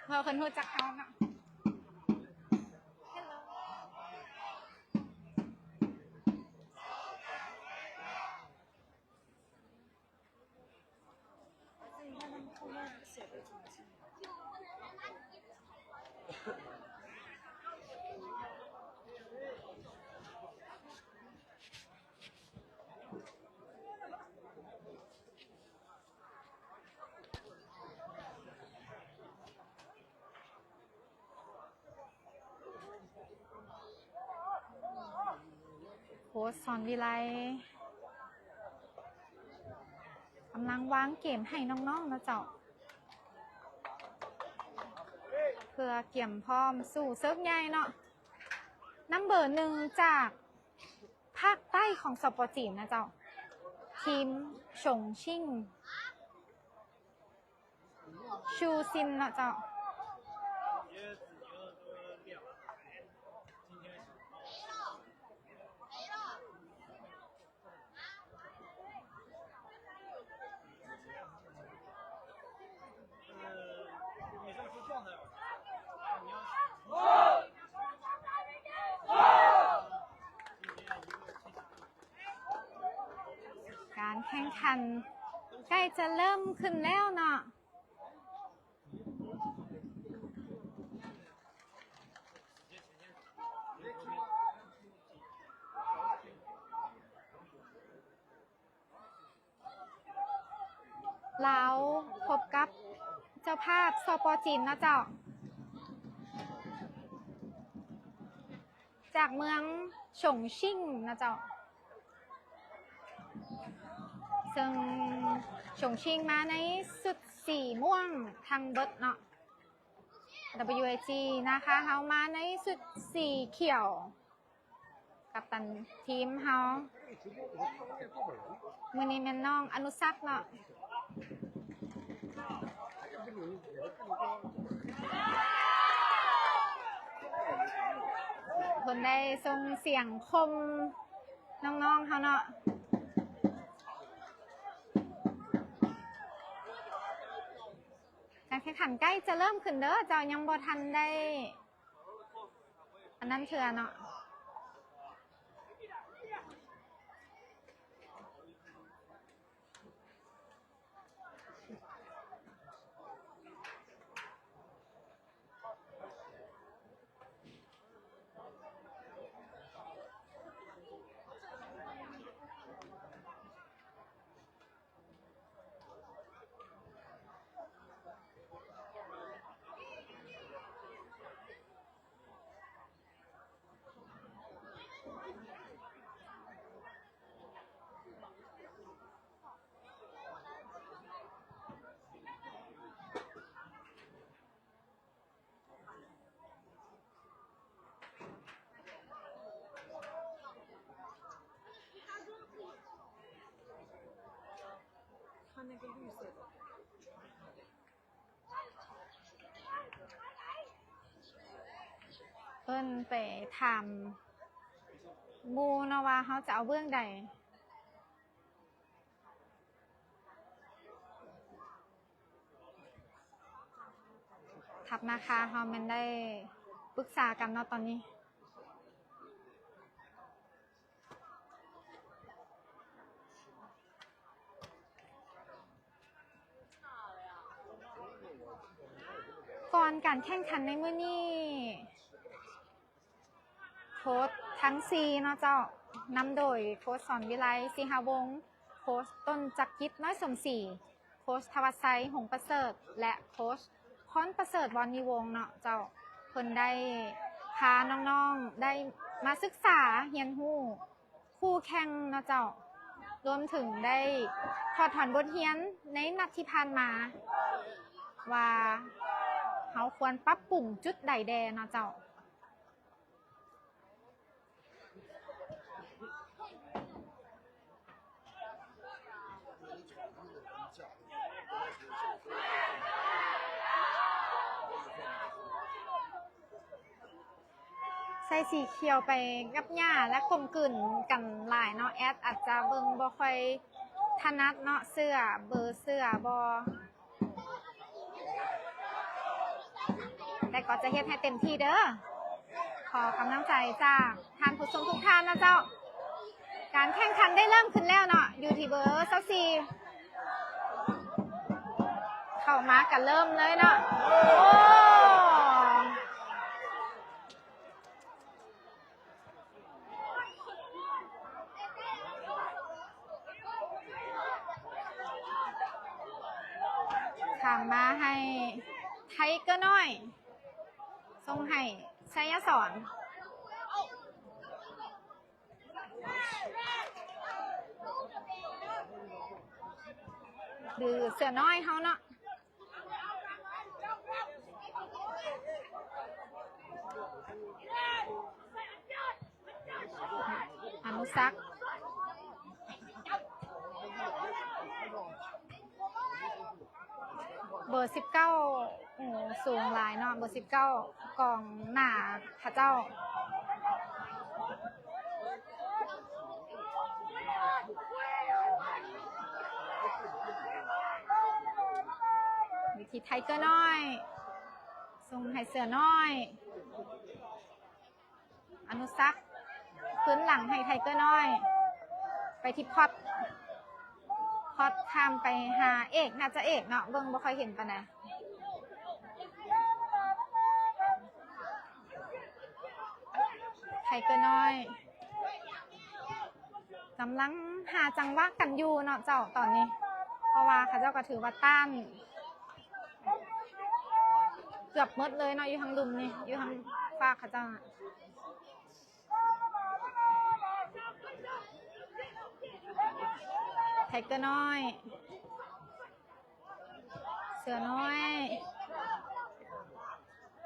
ເພາະເພິ່ນຮູ້ຈັກເຮົາເນາະ. ໂຄດສອນວິໄລກຳລັງວາງເກມໃຫ້ນ້ອງໆ ເນາະເຈົ້າ ເພື່ອກຽມພ້ອມສູ້ເສິກໃຫຍ່ເນາະ. ນຳເບີໜຶ່ງຈາກພາກໃຕ້ຂອງ ສປ ຈີນ ນະເຈົ້າ ທີມ ຊົງຊິງ ຊູຊິນ ເນາະເຈົ້າ. ການແຂ່ງຂັນໃກ້ຈະເລີ່ມຂຶ້ນແລ້ວເນາະ. ລາວພົບກັບເຈົ້າພາບ ສປ ຈີນ ເນາະເຈົ້າ. ຈາກເມືອງຊົງຊິງນະເຈົ້າ ເຊິ່ງຊົງຊິງມາໃນຊຸດສີມ່ວງທັງເບິດເນາະ. ດັບເບິນຢູເອຈີ ນາຄາ ເຮົາມາໃນຊຸດສີຂຽວ ກັບຕັນທີມເຮົາ ມື້ນີ້ແມ່ນນ້ອງອະນຸສັກເນາະ. ເພິ່ນໄດ້ສົ່ງສຽງຊົມນ້ອງໆເຮົາເນາະ. ການແຂ່ງຂັນໃກ້ຈະເລີ່ມຂຶ້ນເດີເຈົ້າ, ຍັງບໍ່ທັນໄດ້ອັນນັ້ນເທື່ອເນາະ. ເອີ້ນໄປຖາມໝູ່ເນາະວ່າເຮົາຈະເອົາເບື້ອງໃດ. ທັບນາຄາເຮົາແມ່ນໄດ້ປຶກສາກັນເນາະຕອນນີ້. ກ່ອນການແຂ່ງຂັນໃນມື້ນີ້ ໂຄດທັງສີ່ເນາະເຈົ້າ ນຳໂດຍໂຄດສອນວິໄລ ສີຫາວົງ, ໂຄດຕົ້ນຈັກກິດ ນ້ອຍສົມສີ, ໂຄດທະວັດໄຊ ຫົງປະເສີດ ແລະ ໂຄດພອນປະເສີດ ວອນນິວົງເນາະເຈົ້າ, ເພິ່ນໄດ້ພານ້ອງໆ ໄດ້ມາສຶກສາຮຽນຮູ້ຄູ່ແຂ່ງເນາະເຈົ້າ, ລວມເຖິງໄດ້ຖອດຖອນບົດຮຽນໃນນັດທີ່ຜ່ານມາ ວ່າເຮົາຄວນປັບປຸງຈຸດໃດແດ່ເນາະເຈົ້າ. ໃສ່ສີຂຽວໄປກັບຫຍ້າ ແລະ ກົມກືນກັນຫຼາຍເນາະ, ແອດອາດຈະເບິ່ງບໍ່ຄ່ອຍຖະໜັດເນາະ, ເສື້ອ ເບີເສື້ອບໍ່. ແຕ່ກໍຈະເຮັດໃຫ້ເຕັມທີ່ເດີ້. ຂໍກຳລັງໃຈຈາກທ່ານຜູ້ຊົມທຸກທ່ານນະເຈົ້າ. ການແຂ່ງຂັນໄດ້ເລີ່ມຂຶ້ນແລ້ວເນາະ ຢູ່ທີ່ເບີຊາວສີ່ ເຂົ້າມາກໍເລີ່ມເລີຍເນາະ. ໂອ້ ຂ້າມມາໃຫ້ໄທເກີນ້ອຍ ສົ່ງໃຫ້ໄຊຍະສອນ ຫຼືເສືອນ້ອຍເຮົາເນາະ. ອະນຸສັກ ເບີສິບເກົ້າ ໂອ້ ສູງຫຼາຍເນາະ ເບີສິບເກົ້າ ກອງໜ້າຂະເຈົ້າ. ວິທີໄທເກີນ້ອຍ ສົ່ງໃຫ້ເສືອນ້ອຍ ອະນຸສັກ ຄືນຫຼັງໃຫ້ໄທເກີນ້ອຍ ໄປທີ່ພອດ ພອດຂ້າມໄປຫາເອກ ໜ້າຈະເອກເນາະ ເບິ່ງບໍ່ຄ່ອຍເຫັນປານໃດ. ໄທເກີນ້ອຍກຳລັງຫາຈັງຫວະກັນຢູ່ເນາະເຈົ້າ ຕອນນີ້ ເພາະວ່າເຂົາເຈົ້າກໍຖືວ່າຕ້ານເກືອບໝົດເລີຍເນາະ ຢູ່ທາງລຸ່ມນີ້ ຢູ່ທາງຟາກເຂົາເຈົ້າ. ໄທເກີນ້ອຍ ເສືອນ້ອຍ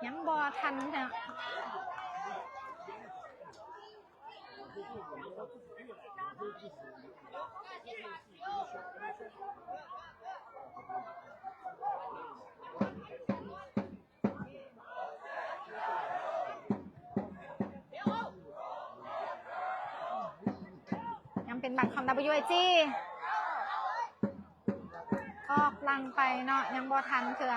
ຍັງບໍ່ທັນເນາະ. ຍັງເປັນບັດຂອງ WIG ອອກຫຼັງໄປເນາະ ຍັງບໍ່ທັນເທື່ອ.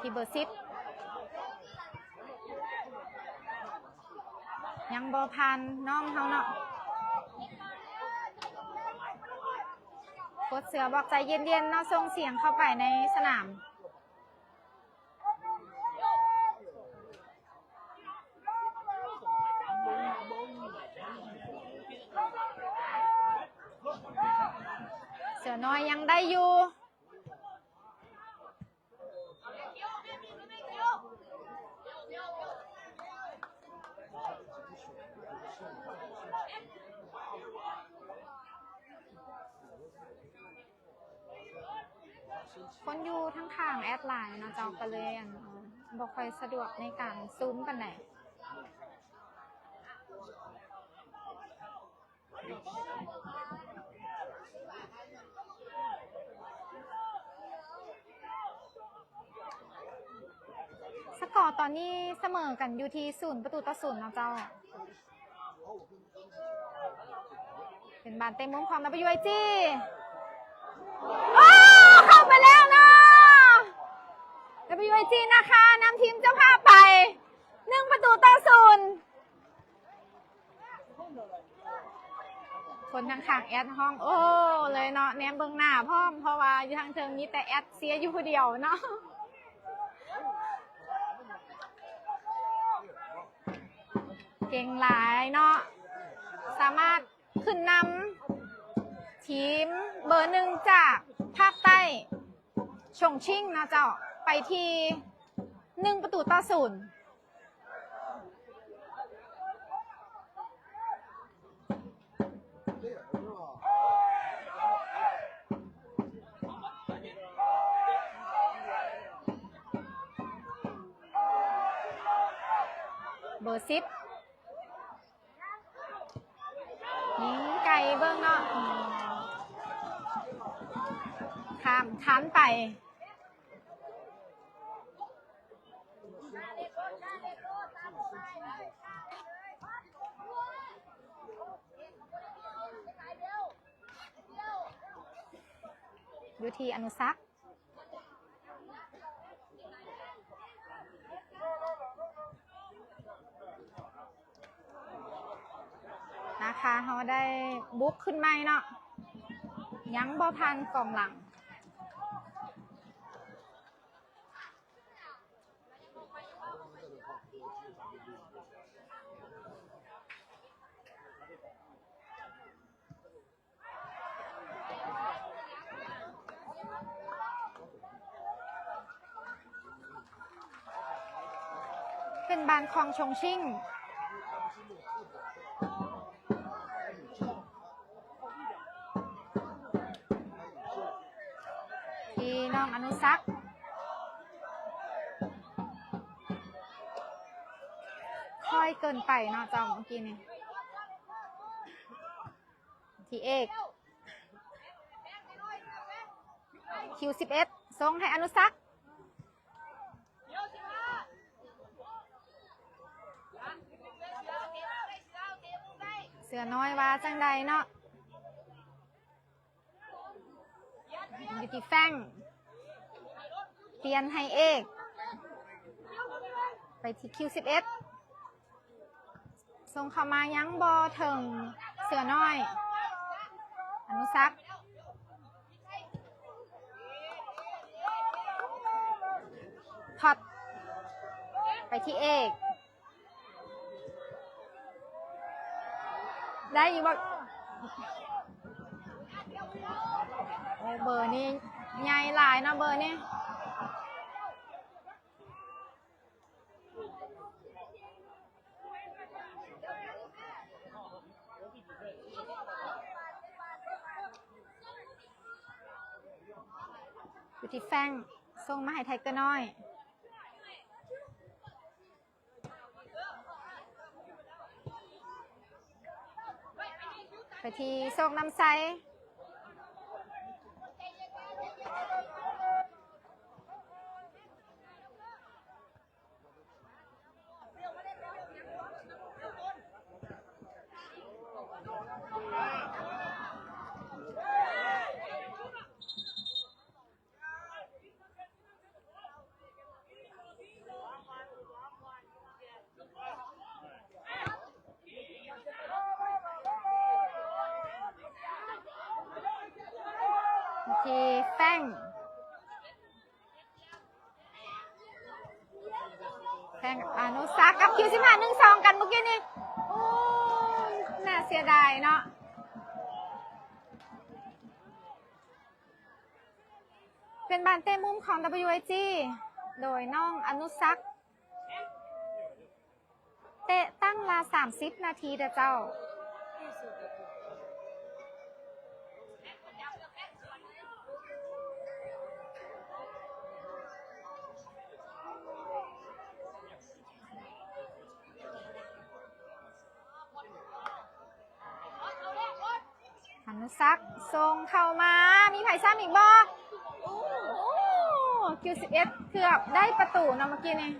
ທີ່ເບີສິບ ຍັງບໍ່ຜ່ານນ້ອງເຮົາເນາະ. ໂຄດເສືອບອກໃຈເຢັນໆເນາະ ສົ່ງສຽງເຂົ້າໄປໃນສະໜາມ. ເສືອນ້ອຍຍັງໄດ້ຢູ່. ຄົນຢູ່ທາງຂ້າງແອັດຫຼາຍເນາະເຈົ້າ ກໍເລີຍ ອັນ ບໍ່ຄ່ອຍສະດວກໃນການຊູມປານໃດ. ສະກໍຕອນນີ້ສະເໝີກັນຢູ່ທີ່ສູນປະຕູຕໍ່ສູນເນາະເຈົ້າ. ເປັນບານເຕະມຸມຂອງ WIG ໂອ້ ເຂົ້າໄປແລ້ວເນາະ. WIG ນາຄານຳທີມເຈົ້າພາບໄປ ໜຶ່ງປະຕູຕໍ່ສູນ. ຄົນທາງຂ້າງແອັດຮ້ອງໂອ້ເລີຍເນາະ ແນມເບິ່ງໜ້າພ້ອມ ເພາະວ່າຢູ່ທາງເທິງມີແຕ່ແອັດເຊຍຢູ່ຜູ້ດຽວເນາະ. ເກັ່ງຫຼາຍເນາະ ສາມາດຂຶ້ນນຳທີມເບີໜຶ່ງຈາກພາກໃຕ້ ຊົງຊິງເນາະເຈົ້າ ໄປທີ່ໜຶ່ງປະຕູຕໍ່ສູນ. ເບີສິບ ຍິງໄກ ເບິ່ງເນາະ ຂ້າມຄັນໄປ ຢູ່ທີ່ອະນຸສັກ. ນາຄາເຮົາໄດ້ບຸກຂຶ້ນໃໝ່ເນາະ ຍັງບໍ່ຜ່ານກອງຫຼັງ. ເປັນບານຂອງຊົງຊິງ ທີ່ນ້ອງອະນຸສັກ ຄ່ອຍເກີນໄປເນາະເຈົ້າ ເມື່ອກີ້ນີ້. ທີ່ເອກ ຄິວສິບເອັດ ສົ່ງໃຫ້ອະນຸສັກ ເສືອນ້ອຍວ່າຈັ່ງໃດເນາະ ຢູ່ທີ່ແຟງ ປ່ຽນໃຫ້ເອກ ໄປທີ່ຄິວສິບເອັດ ສົ່ງເຂົ້າມາຍັງບໍ່ເຖິງເສືອນ້ອຍ ອະນຸສັກ ພອດ ໄປທີ່ເອກ ໄດ້ຢູ່ບໍ່? ໂອ້ ເບີນີ້ໃຫຍ່ຫຼາຍເນາະ ເບີນີ້. ຢູ່ທີ່ແຟງ ສົ່ງມາໃຫ້ໄທເກີນ້ອຍ ໄປທີ່ໂຊກນຳໄຊ. ທີ່ແຟງ ແຟງອະນຸສັກກັບຄິວສິບຫ້າ ໜຶ່ງສອງ ກັນເມື່ອກີ້ນີ້. ໂອ້ຍ ໜ້າເສຍດາຍເນາະ. ເປັນບານເຕະມຸມຂອງ WIG ໂດຍນ້ອງອະນຸສັກ. ເຕະຕັ້ງລະສາມສິບນາທີເດີເຈົ້າ. ອະນຸສັກ ສົ່ງເຂົ້າມາ ມີໃຜຊ້ຳອີກບໍ່? ໂອ້ ຄິວສິບເອັດ ເກືອບໄດ້ປະຕູເນາະ ເມື່ອກີ້ນີ້.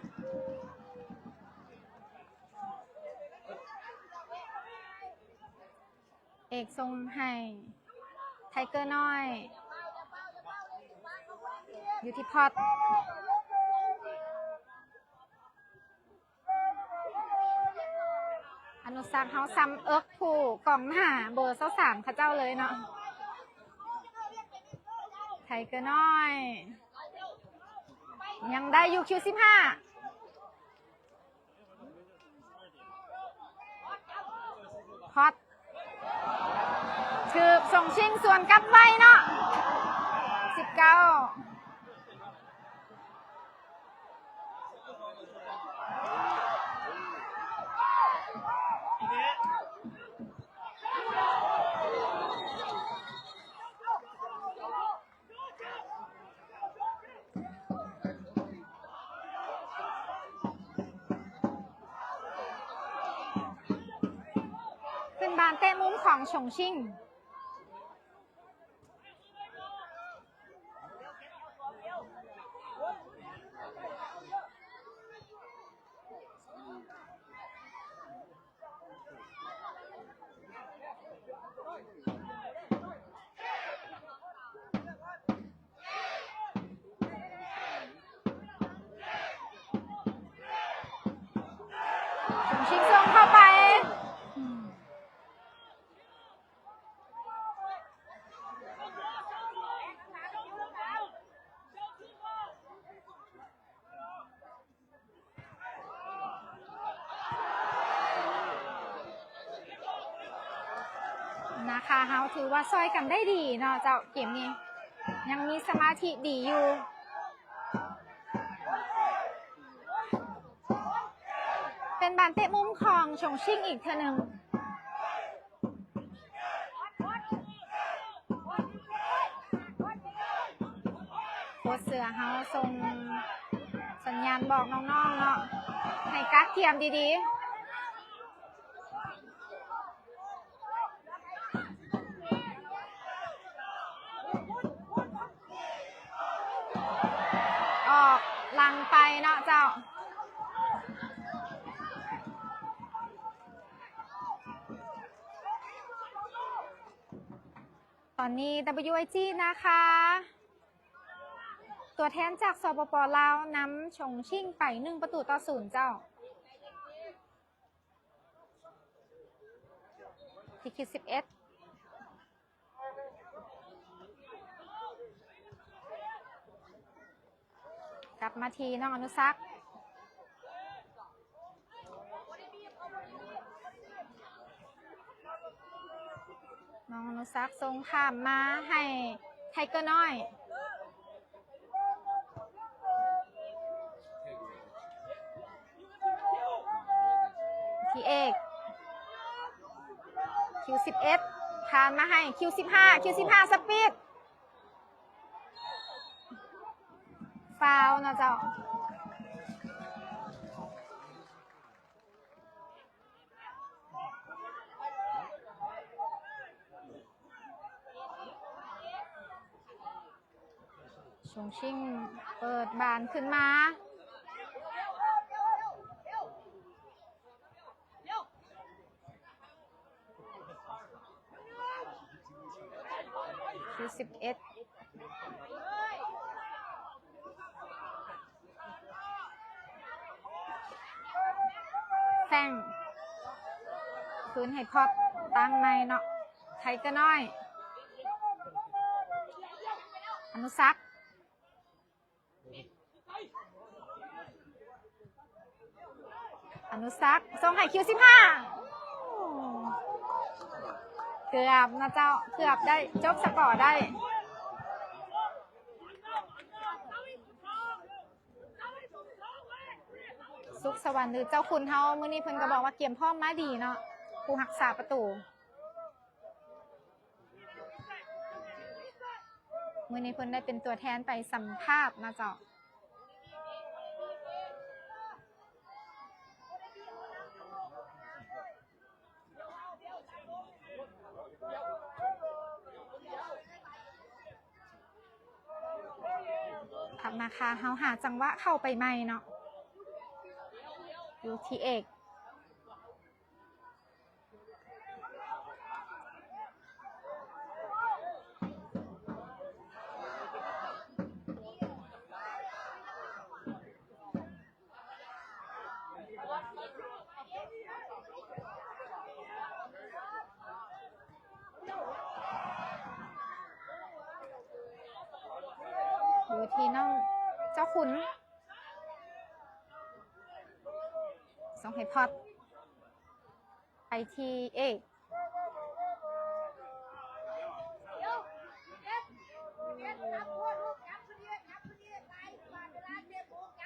ເອກສົ່ງໃຫ້ໄທເກີນ້ອຍ ຢູ່ທີ່ພອດ. ອະນຸສັກເຮົາຊ້ຳເອິກຜູ້ກອງໜ້າເບີຊາວສາມເຂົາເຈົ້າເລີຍເນາະ. ໄທເກີນ້ອຍ ຍັງໄດ້ຢູ່ ຄິວສິບຫ້າ ພອດ ຖືກສົ່ງຊິງສວນກັບໄວເນາະ ສິບເກົ້າ. ບານເຕະມຸມຂອງຊົງຊິງ. ຊິງສົ່ງເຂົ້າໄປ. ນາຄາເຮົາຖືວ່າຊ່ອຍກັນໄດ້ດີເນາະເຈົ້າ ເກມນີ້ຍັງມີສະມາທິດີຢູ່. ເປັນບານເຕະມຸມຂອງຊົງຊິງອີກເທື່ອໜຶ່ງ. ໂຄດເສືອເຮົາສົ່ງສັນຍານບອກນ້ອງໆເນາະ ໃຫ້ກະກຽມດີໆ. ອອກຫຼັງໄປເນາະເຈົ້າ. ຕອນນີ້ ດັບເບິນຢູໄອຈີ ນາຄາ ຕົວແທນຈາກ ສປປ ລາວ ນຳຊົງຊິງໄປ ໜຶ່ງປະຕູຕໍ່ສູນເຈົ້າ. ທີ່ຄິວສິບເອັດ ກັບມາທີ່ນ້ອງອະນຸສັກ. ນ້ອງອະນຸສັກສົ່ງຂ້າມມາໃຫ້ໄທເກີນ້ອຍ. ທີ່ເອກ ຄິວສິບເອັດ ຜ່ານມາໃຫ້ຄິວສິບຫ້າ ຄິວສິບຫ້າ ສະປີດ ຟາວເນາະເຈົ້າ. ຊົງຊິງເປີດບານຂຶ້ນມາ. ທີສິບເອັດ ແຟງ ຄືນໃຫ້ພອດ ຕັ້ງໃໝ່ເນາະ ໄທເກີນ້ອຍ ອະນຸສັກ ອະນຸສັກ ສົ່ງໃຫ້ຄິວສິບຫ້າ ເກືອບນະເຈົ້າ ເກືອບໄດ້ ຈົບສະກໍໄດ້. ສຸກສະຫວັນ ຫຼື ເຈົ້າຄຸນເຮົາ ມື້ນີ້ເພິ່ນກໍບອກວ່າກຽມພ້ອມມາດີເນາະ ຜູ້ຮັກສາປະຕູ. ມື້ນີ້ເພິ່ນໄດ້ເປັນຕົວແທນໄປສຳພາດນະເຈົ້າ. ທັບນາຄາເຮົາຫາຈັງຫວະເຂົ້າໄປໃໝ່ເນາະ ຢູ່ທີ່ເອກ ຢູ່ທີ່ນ້ອງເຈົ້າຂຸນ ສົ່ງໃຫ້ພອດ ໄປທີ່ເອກ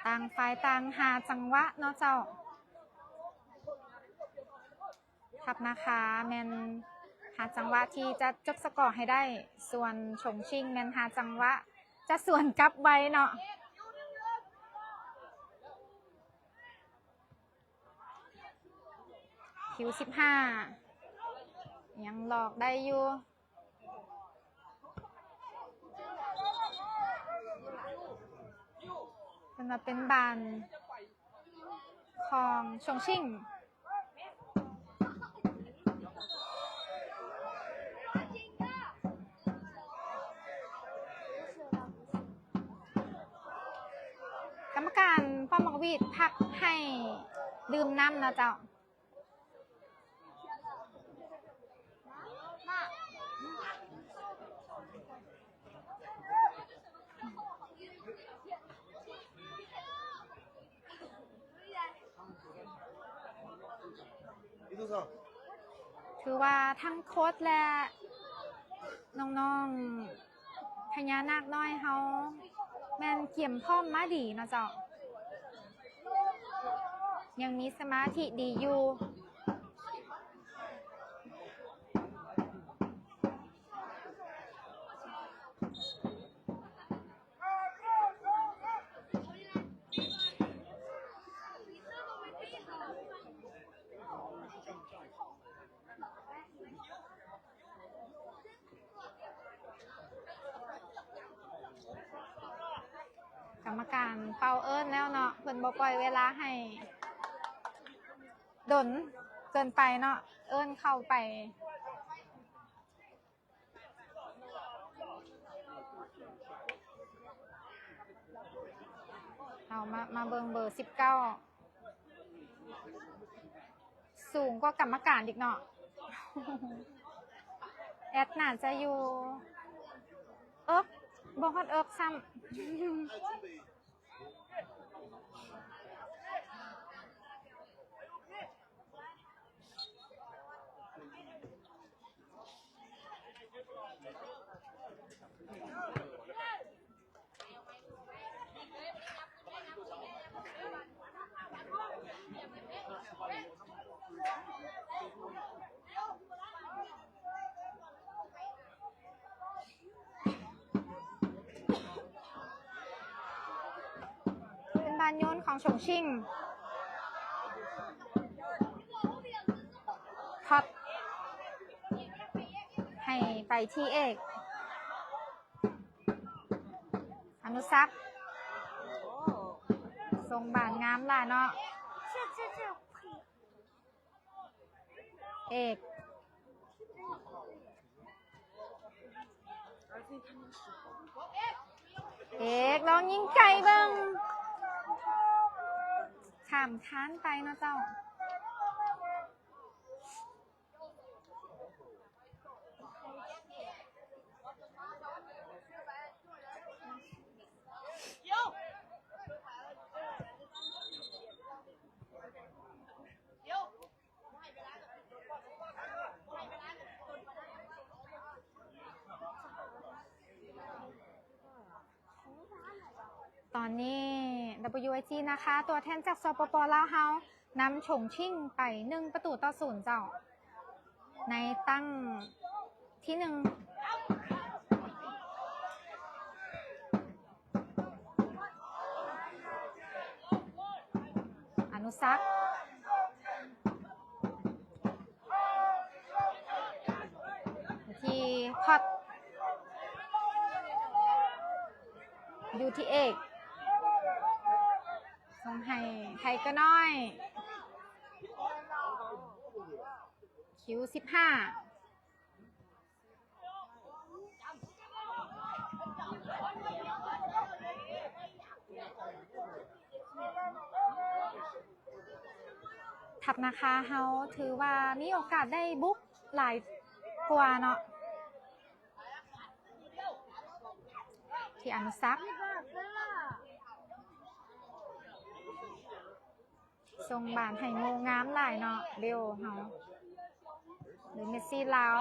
ຕ່າງຝ່າຍຕ່າງຫາຈັງຫວະເນາະເຈົ້າ. ທັບນາຄາແມ່ນຫາຈັງຫວະທີ່ຈະຈົບສະກໍໃຫ້ໄດ້, ສ່ວນຊົງຊິງແມ່ນຫາຈັງຫວະຈະສວນກັບໄວເນາະ. ຄິວສິບຫ້າ ຍັງຫຼອກໄດ້ຢູ່. ເພິ່ນວ່າເປັນບ້ານຂອງຊົງຊິງ. ກຳມະການເປົ່າໝາກຫວີດພັກໃຫ້ດື່ມນ້ຳເນາະເຈົ້າ. ຖືວ່າທັງໂຄດ ແລະ ນ້ອງໆ ພະຍານາກນ້ອຍເຮົາແມ່ນກຽມພ້ອມມາດີເນາະເຈົ້າ, ຍັງມີສະມາທິດີຢູ່. ກຳມະການເປົ່າເອີ້ນແລ້ວເນາະ, ເພິ່ນບໍ່ປ່ອຍເວລາໃຫ້ດົນເກີນໄປເນາະ, ເອີ້ນເຂົ້າໄປ. ເຮົາມາ ມາເບິ່ງເບີສິບເກົ້າ ສູງກວ່າກຳມະການອີກເນາະ. ແອັດໜ້າຈະຢູ່ເອິກ, ບໍ່ຮອດເອິກຊ້ຳ. ເປັນບານໂຍນຂອງຊົງຊິງ. ທັດໃຫ້ໄປທີ່ເອກ ອະນຸສັກ. ສົ່ງບານງາມຫຼາຍເນາະ. ເອກ ເອກ ລອງຍິງໄກເບິ່ງ. ຂ້າມຄານໄປເນາະເຈົ້າ. ຕອນນີ້ ດັບເບິນຢູໄອຈີ ນາຄາ ຕົວແທນຈາກ ສປປ ລາວ ເຮົານຳຊົງຊິງໄປ ໜຶ່ງປະຕູຕໍ່ສູນເຈົ້າ. ໃນຕັ້ງທີໜຶ່ງ ອະນຸສັກ ທີ່ພັດ ຢູ່ທີ່ເອກ ສົ່ງໃຫ້ໄທເກີນ້ອຍ ຄິວສິບຫ້າ. ທັບນາຄາເຮົາຖືວ່າມີໂອກາດໄດ້ບຸກຫຼາຍກວ່າເນາະ ທີ່ອະນຸສັກ. ສົ່ງບານໃຫ້ໂມງາມຫຼາຍເນາະ ເບວເຮົາ ຫຼື ເມສຊີລາວ.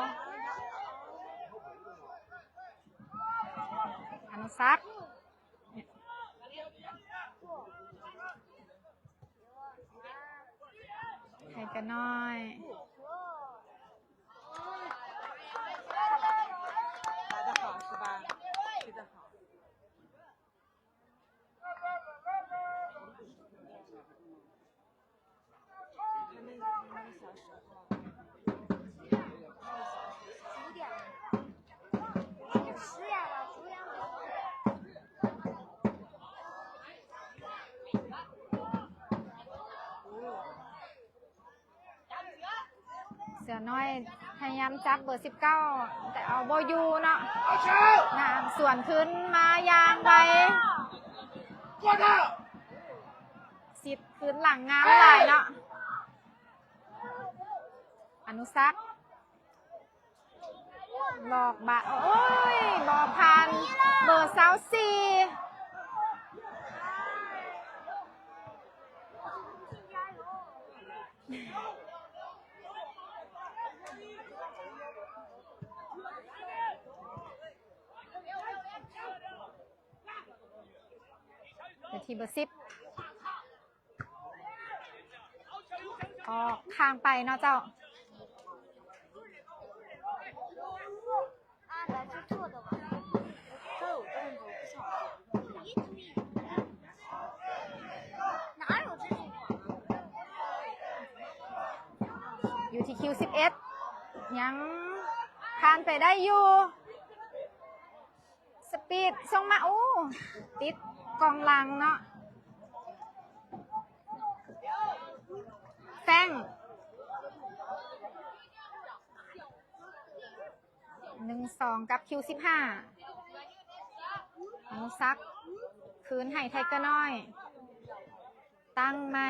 ອະນຸສັກ ໄທເກີນ້ອຍ. 他们，他们小时候， ນ້ອຍພະຍາຍາມຈັບເບີສິບເກົ້າ ແຕ່ເອົາບໍ່ຢູ່ເນາະ. ນາງສວນຄືນມາຢ່າງໄວ. ຊິດຄືນຫຼັງງາມຫຼາຍເນາະ. ອະນຸສັກ ຫຼອກບາດ ໂອ້ຍ ບໍ່ຜ່ານ ເບີຊາວສີ່. ໄປທີ່ເບີສິບ ອອກຂ້າງໄປເນາະເຈົ້າ. ຢູ່ທີ່ຄິວສິບເອັດ ຍັງຜ່ານໄປໄດ້ຢູ່. ສະປີດສົ່ງມາ ໂອ້ ຕິດກອງຫຼັງເນາະ. ແຟງ ໜຶ່ງສອງ ກັບຄິວສິບຫ້າ. ອະນຸສັກ ຄືນໃຫ້ໄທເກີນ້ອຍ. ຕັ້ງໃໝ່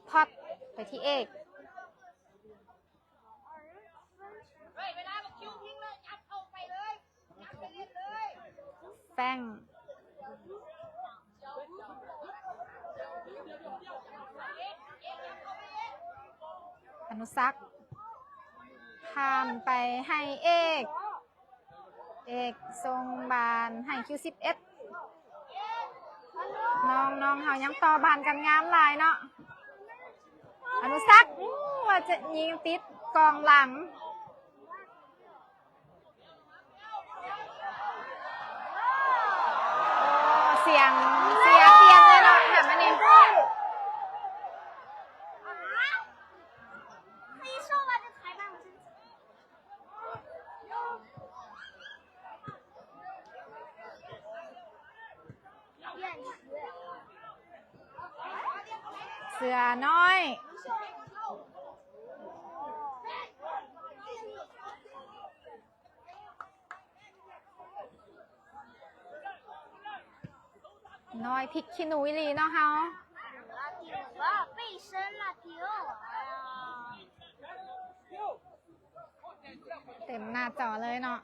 ພອດ ໄປທີ່ເອກ. ແຟງ ອະນຸສັກ ຂ້າມໄປໃຫ້ເອກ. ເອກສົ່ງບານໃຫ້ຄິວສິບເອັດ. ນ້ອງໆເຮົາຍັງຕໍ່ບານກັນງາມຫຼາຍເນາະ. ອະນຸສັກ ອື ວ່າຈະຍິງຕິດກອງຫຼັງ. ໂອ້ ສຽງເຊຍປ່ຽນເລີຍເນາະ ແບບນີ້. ເສືອນ້ອຍ ນ້ອຍພິກຂີ້ໜູອີ່ຫຼີເນາະເຮົາ. ເຕັມໜ້າຈໍເລີຍເນາະ.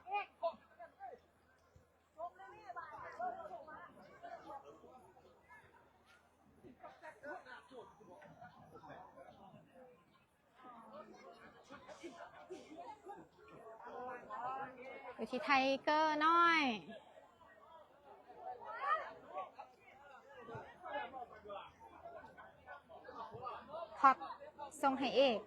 ຢູ່ທີ່ໄທເກີນ້ອຍ. ພອດ ສົ່ງໃຫ້ເອກ.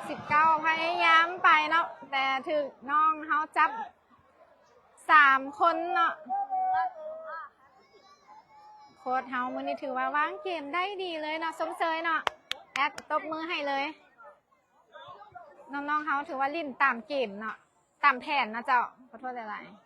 ສິບເກົ້າ ພະຍາຍາມໄປເນາະ ແຕ່ຖືກນ້ອງເຮົາຈັບສາມຄົນເນາະ. ໂຄດເຮົາມື້ນີ້ຖືວ່າວາງເກມໄດ້ດີເລີຍເນາະ ຊົມເຊີຍເນາະ ແອັດຕົບມືໃຫ້ເລີຍ. ນ້ອງໆເຮົາຖືວ່າຫຼິ້ນຕາມເກມເນາະ ຕາມແຜນເນາະເຈົ້າ ຂໍໂທດຫຼາຍໆ.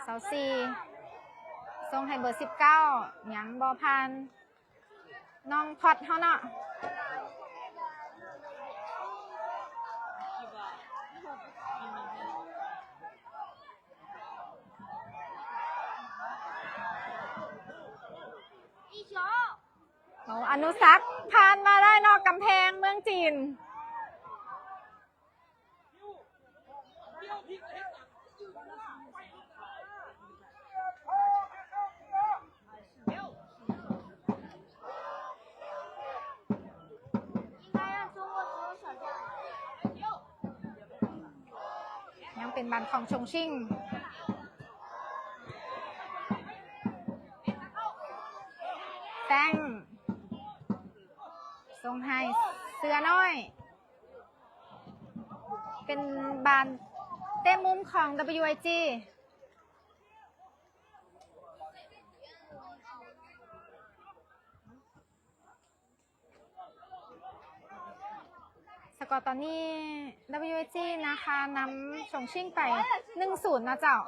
ຊາວສີ່ ສົ່ງໃຫ້ເບີສິບເກົ້າ ຍັງບໍ່ຜ່ານ ນ້ອງພອດເຮົາເນາະ. ໂອ້ ອະນຸສັກ ຜ່ານມາໄດ້ນອກກຳແພງເມືອງຈີນ. ຍັງເປັນບານຂອງຊົງຊິງ ແຟງ ສົ່ງໃຫ້ເສືອນ້ອຍ. ເປັນບານເຕະມຸມຂອງ WIG. ກໍຕອນນີ້ WSG ນາຄານຳຊົງຊິງໄປ ໜຶ່ງສູນ ນະເຈົ້າ.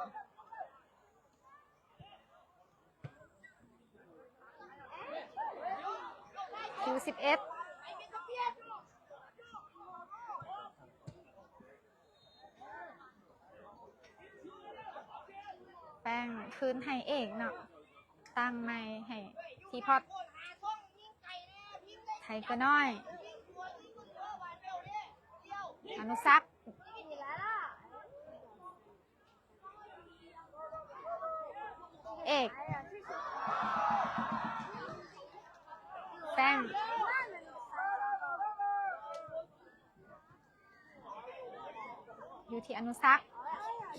ຄິວສິບເອັດ ແປ້ງຄືນໃຫ້ເອກເນາະ ຕັ້ງໃໝ່ໃຫ້ທີພອດ ໄທເກີນ້ອຍ ອະນຸສັກ ເອກ ແຟງ ຢູ່ທີ່ອະນຸສັກ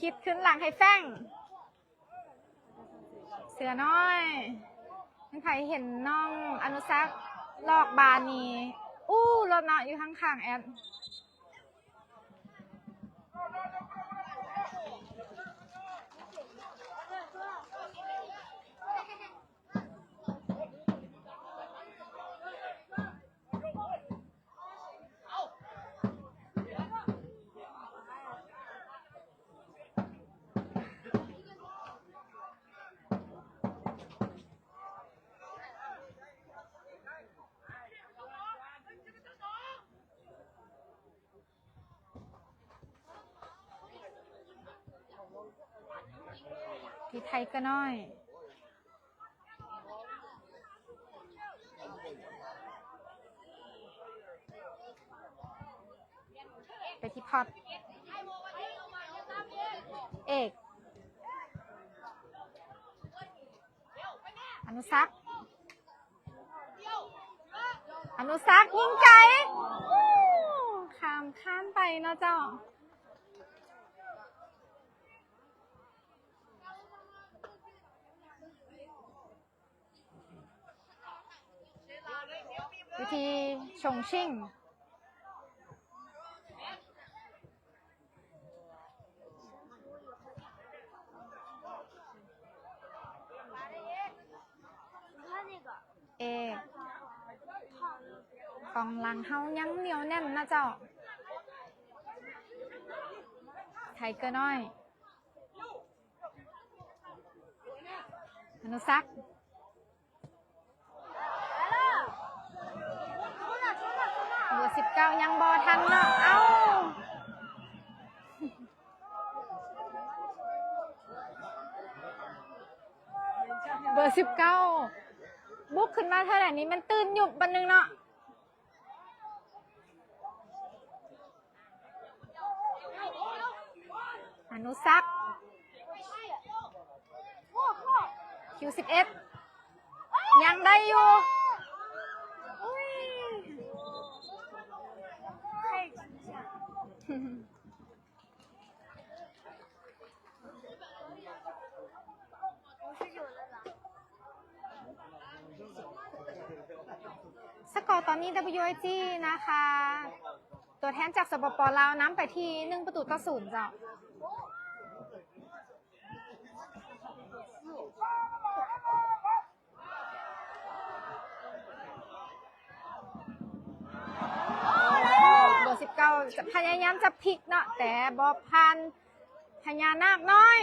ຄິດຄືນຫຼັງໃຫ້ແຟງ ເສືອນ້ອຍ ແມ່ນໃຜເຫັນນ້ອງອະນຸສັກລອກບານນີ້ ອູ້ໂລດເນາະ ຢູ່ຂ້າງໆແອັດ. ທີ່ໄທເກີນ້ອຍ ໄປທີ່ພອດ ເອກ ອະນຸສັກ ອະນຸສັກຍິງໄກ ຂ້າມຄານໄປເນາະເຈົ້າ. ວິທີຊົງຊິງ ເອກ ກອງຫຼັງເຮົາຍັງໜຽວແໜ້ນນະເຈົ້າ ໄທເກີນ້ອຍ ອະນຸສັກ ເບີສິບເກົ້າຍັງບໍ່ທັນເນາະ ເອົ້າ ເບີສິບເກົ້າບຸກຂຶ້ນມາເທື່ອໃດນີ້ມັນຕື່ນຍຸບບັດໜຶ່ງເນາະ. ອະນຸສັກ ຄິວສິບເອັດ ຍັງໄດ້ຢູ່ ສະກໍຕອນນີ້ WSG ນາຄາ ຕົວແທນຈາກ ສປປ ລາວ ນຳໄປທີ່ໜຶ່ງປະຕູຕໍ່ສູນເຈົ້າ. ເບີສິບເກົ້າ ຈະພະຍາຍາມຈະພິກເນາະ ແຕ່ບໍ່ຜ່ານ ພະຍານາກນ້ອຍ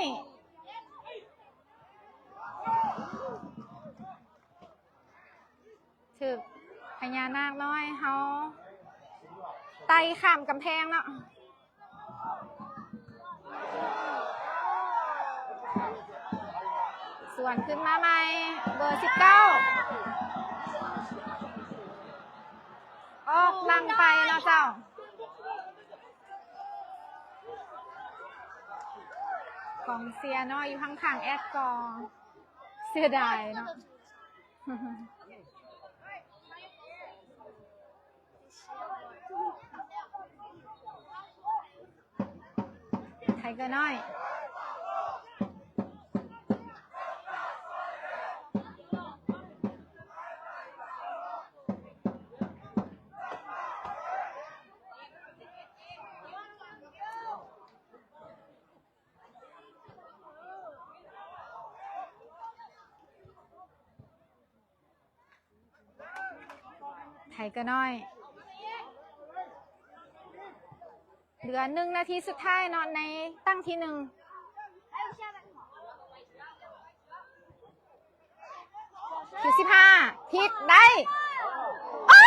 ຖືກພະຍານາກນ້ອຍເຮົາໄຕ່ຂ້າມກຳແພງເນາະ. ສວນຂຶ້ນມາໃໝ່ ເບີສິບເກົ້າ ອອກຫຼັງໄປເນາະເຈົ້າ. ກອງເຊຍເນາະ ຢູ່ຂ້າງໆແອັດກໍເສຍດາຍເນາະ. ໄທເກີນ້ອຍ ໄທເກີນ້ອຍ ເຫຼືອໜຶ່ງນາທີສຸດທ້າຍເນາະ ໃນຕັ້ງທີໜຶ່ງ. ຄິວສິບຫ້າ ພິກໄດ້ ໂອ້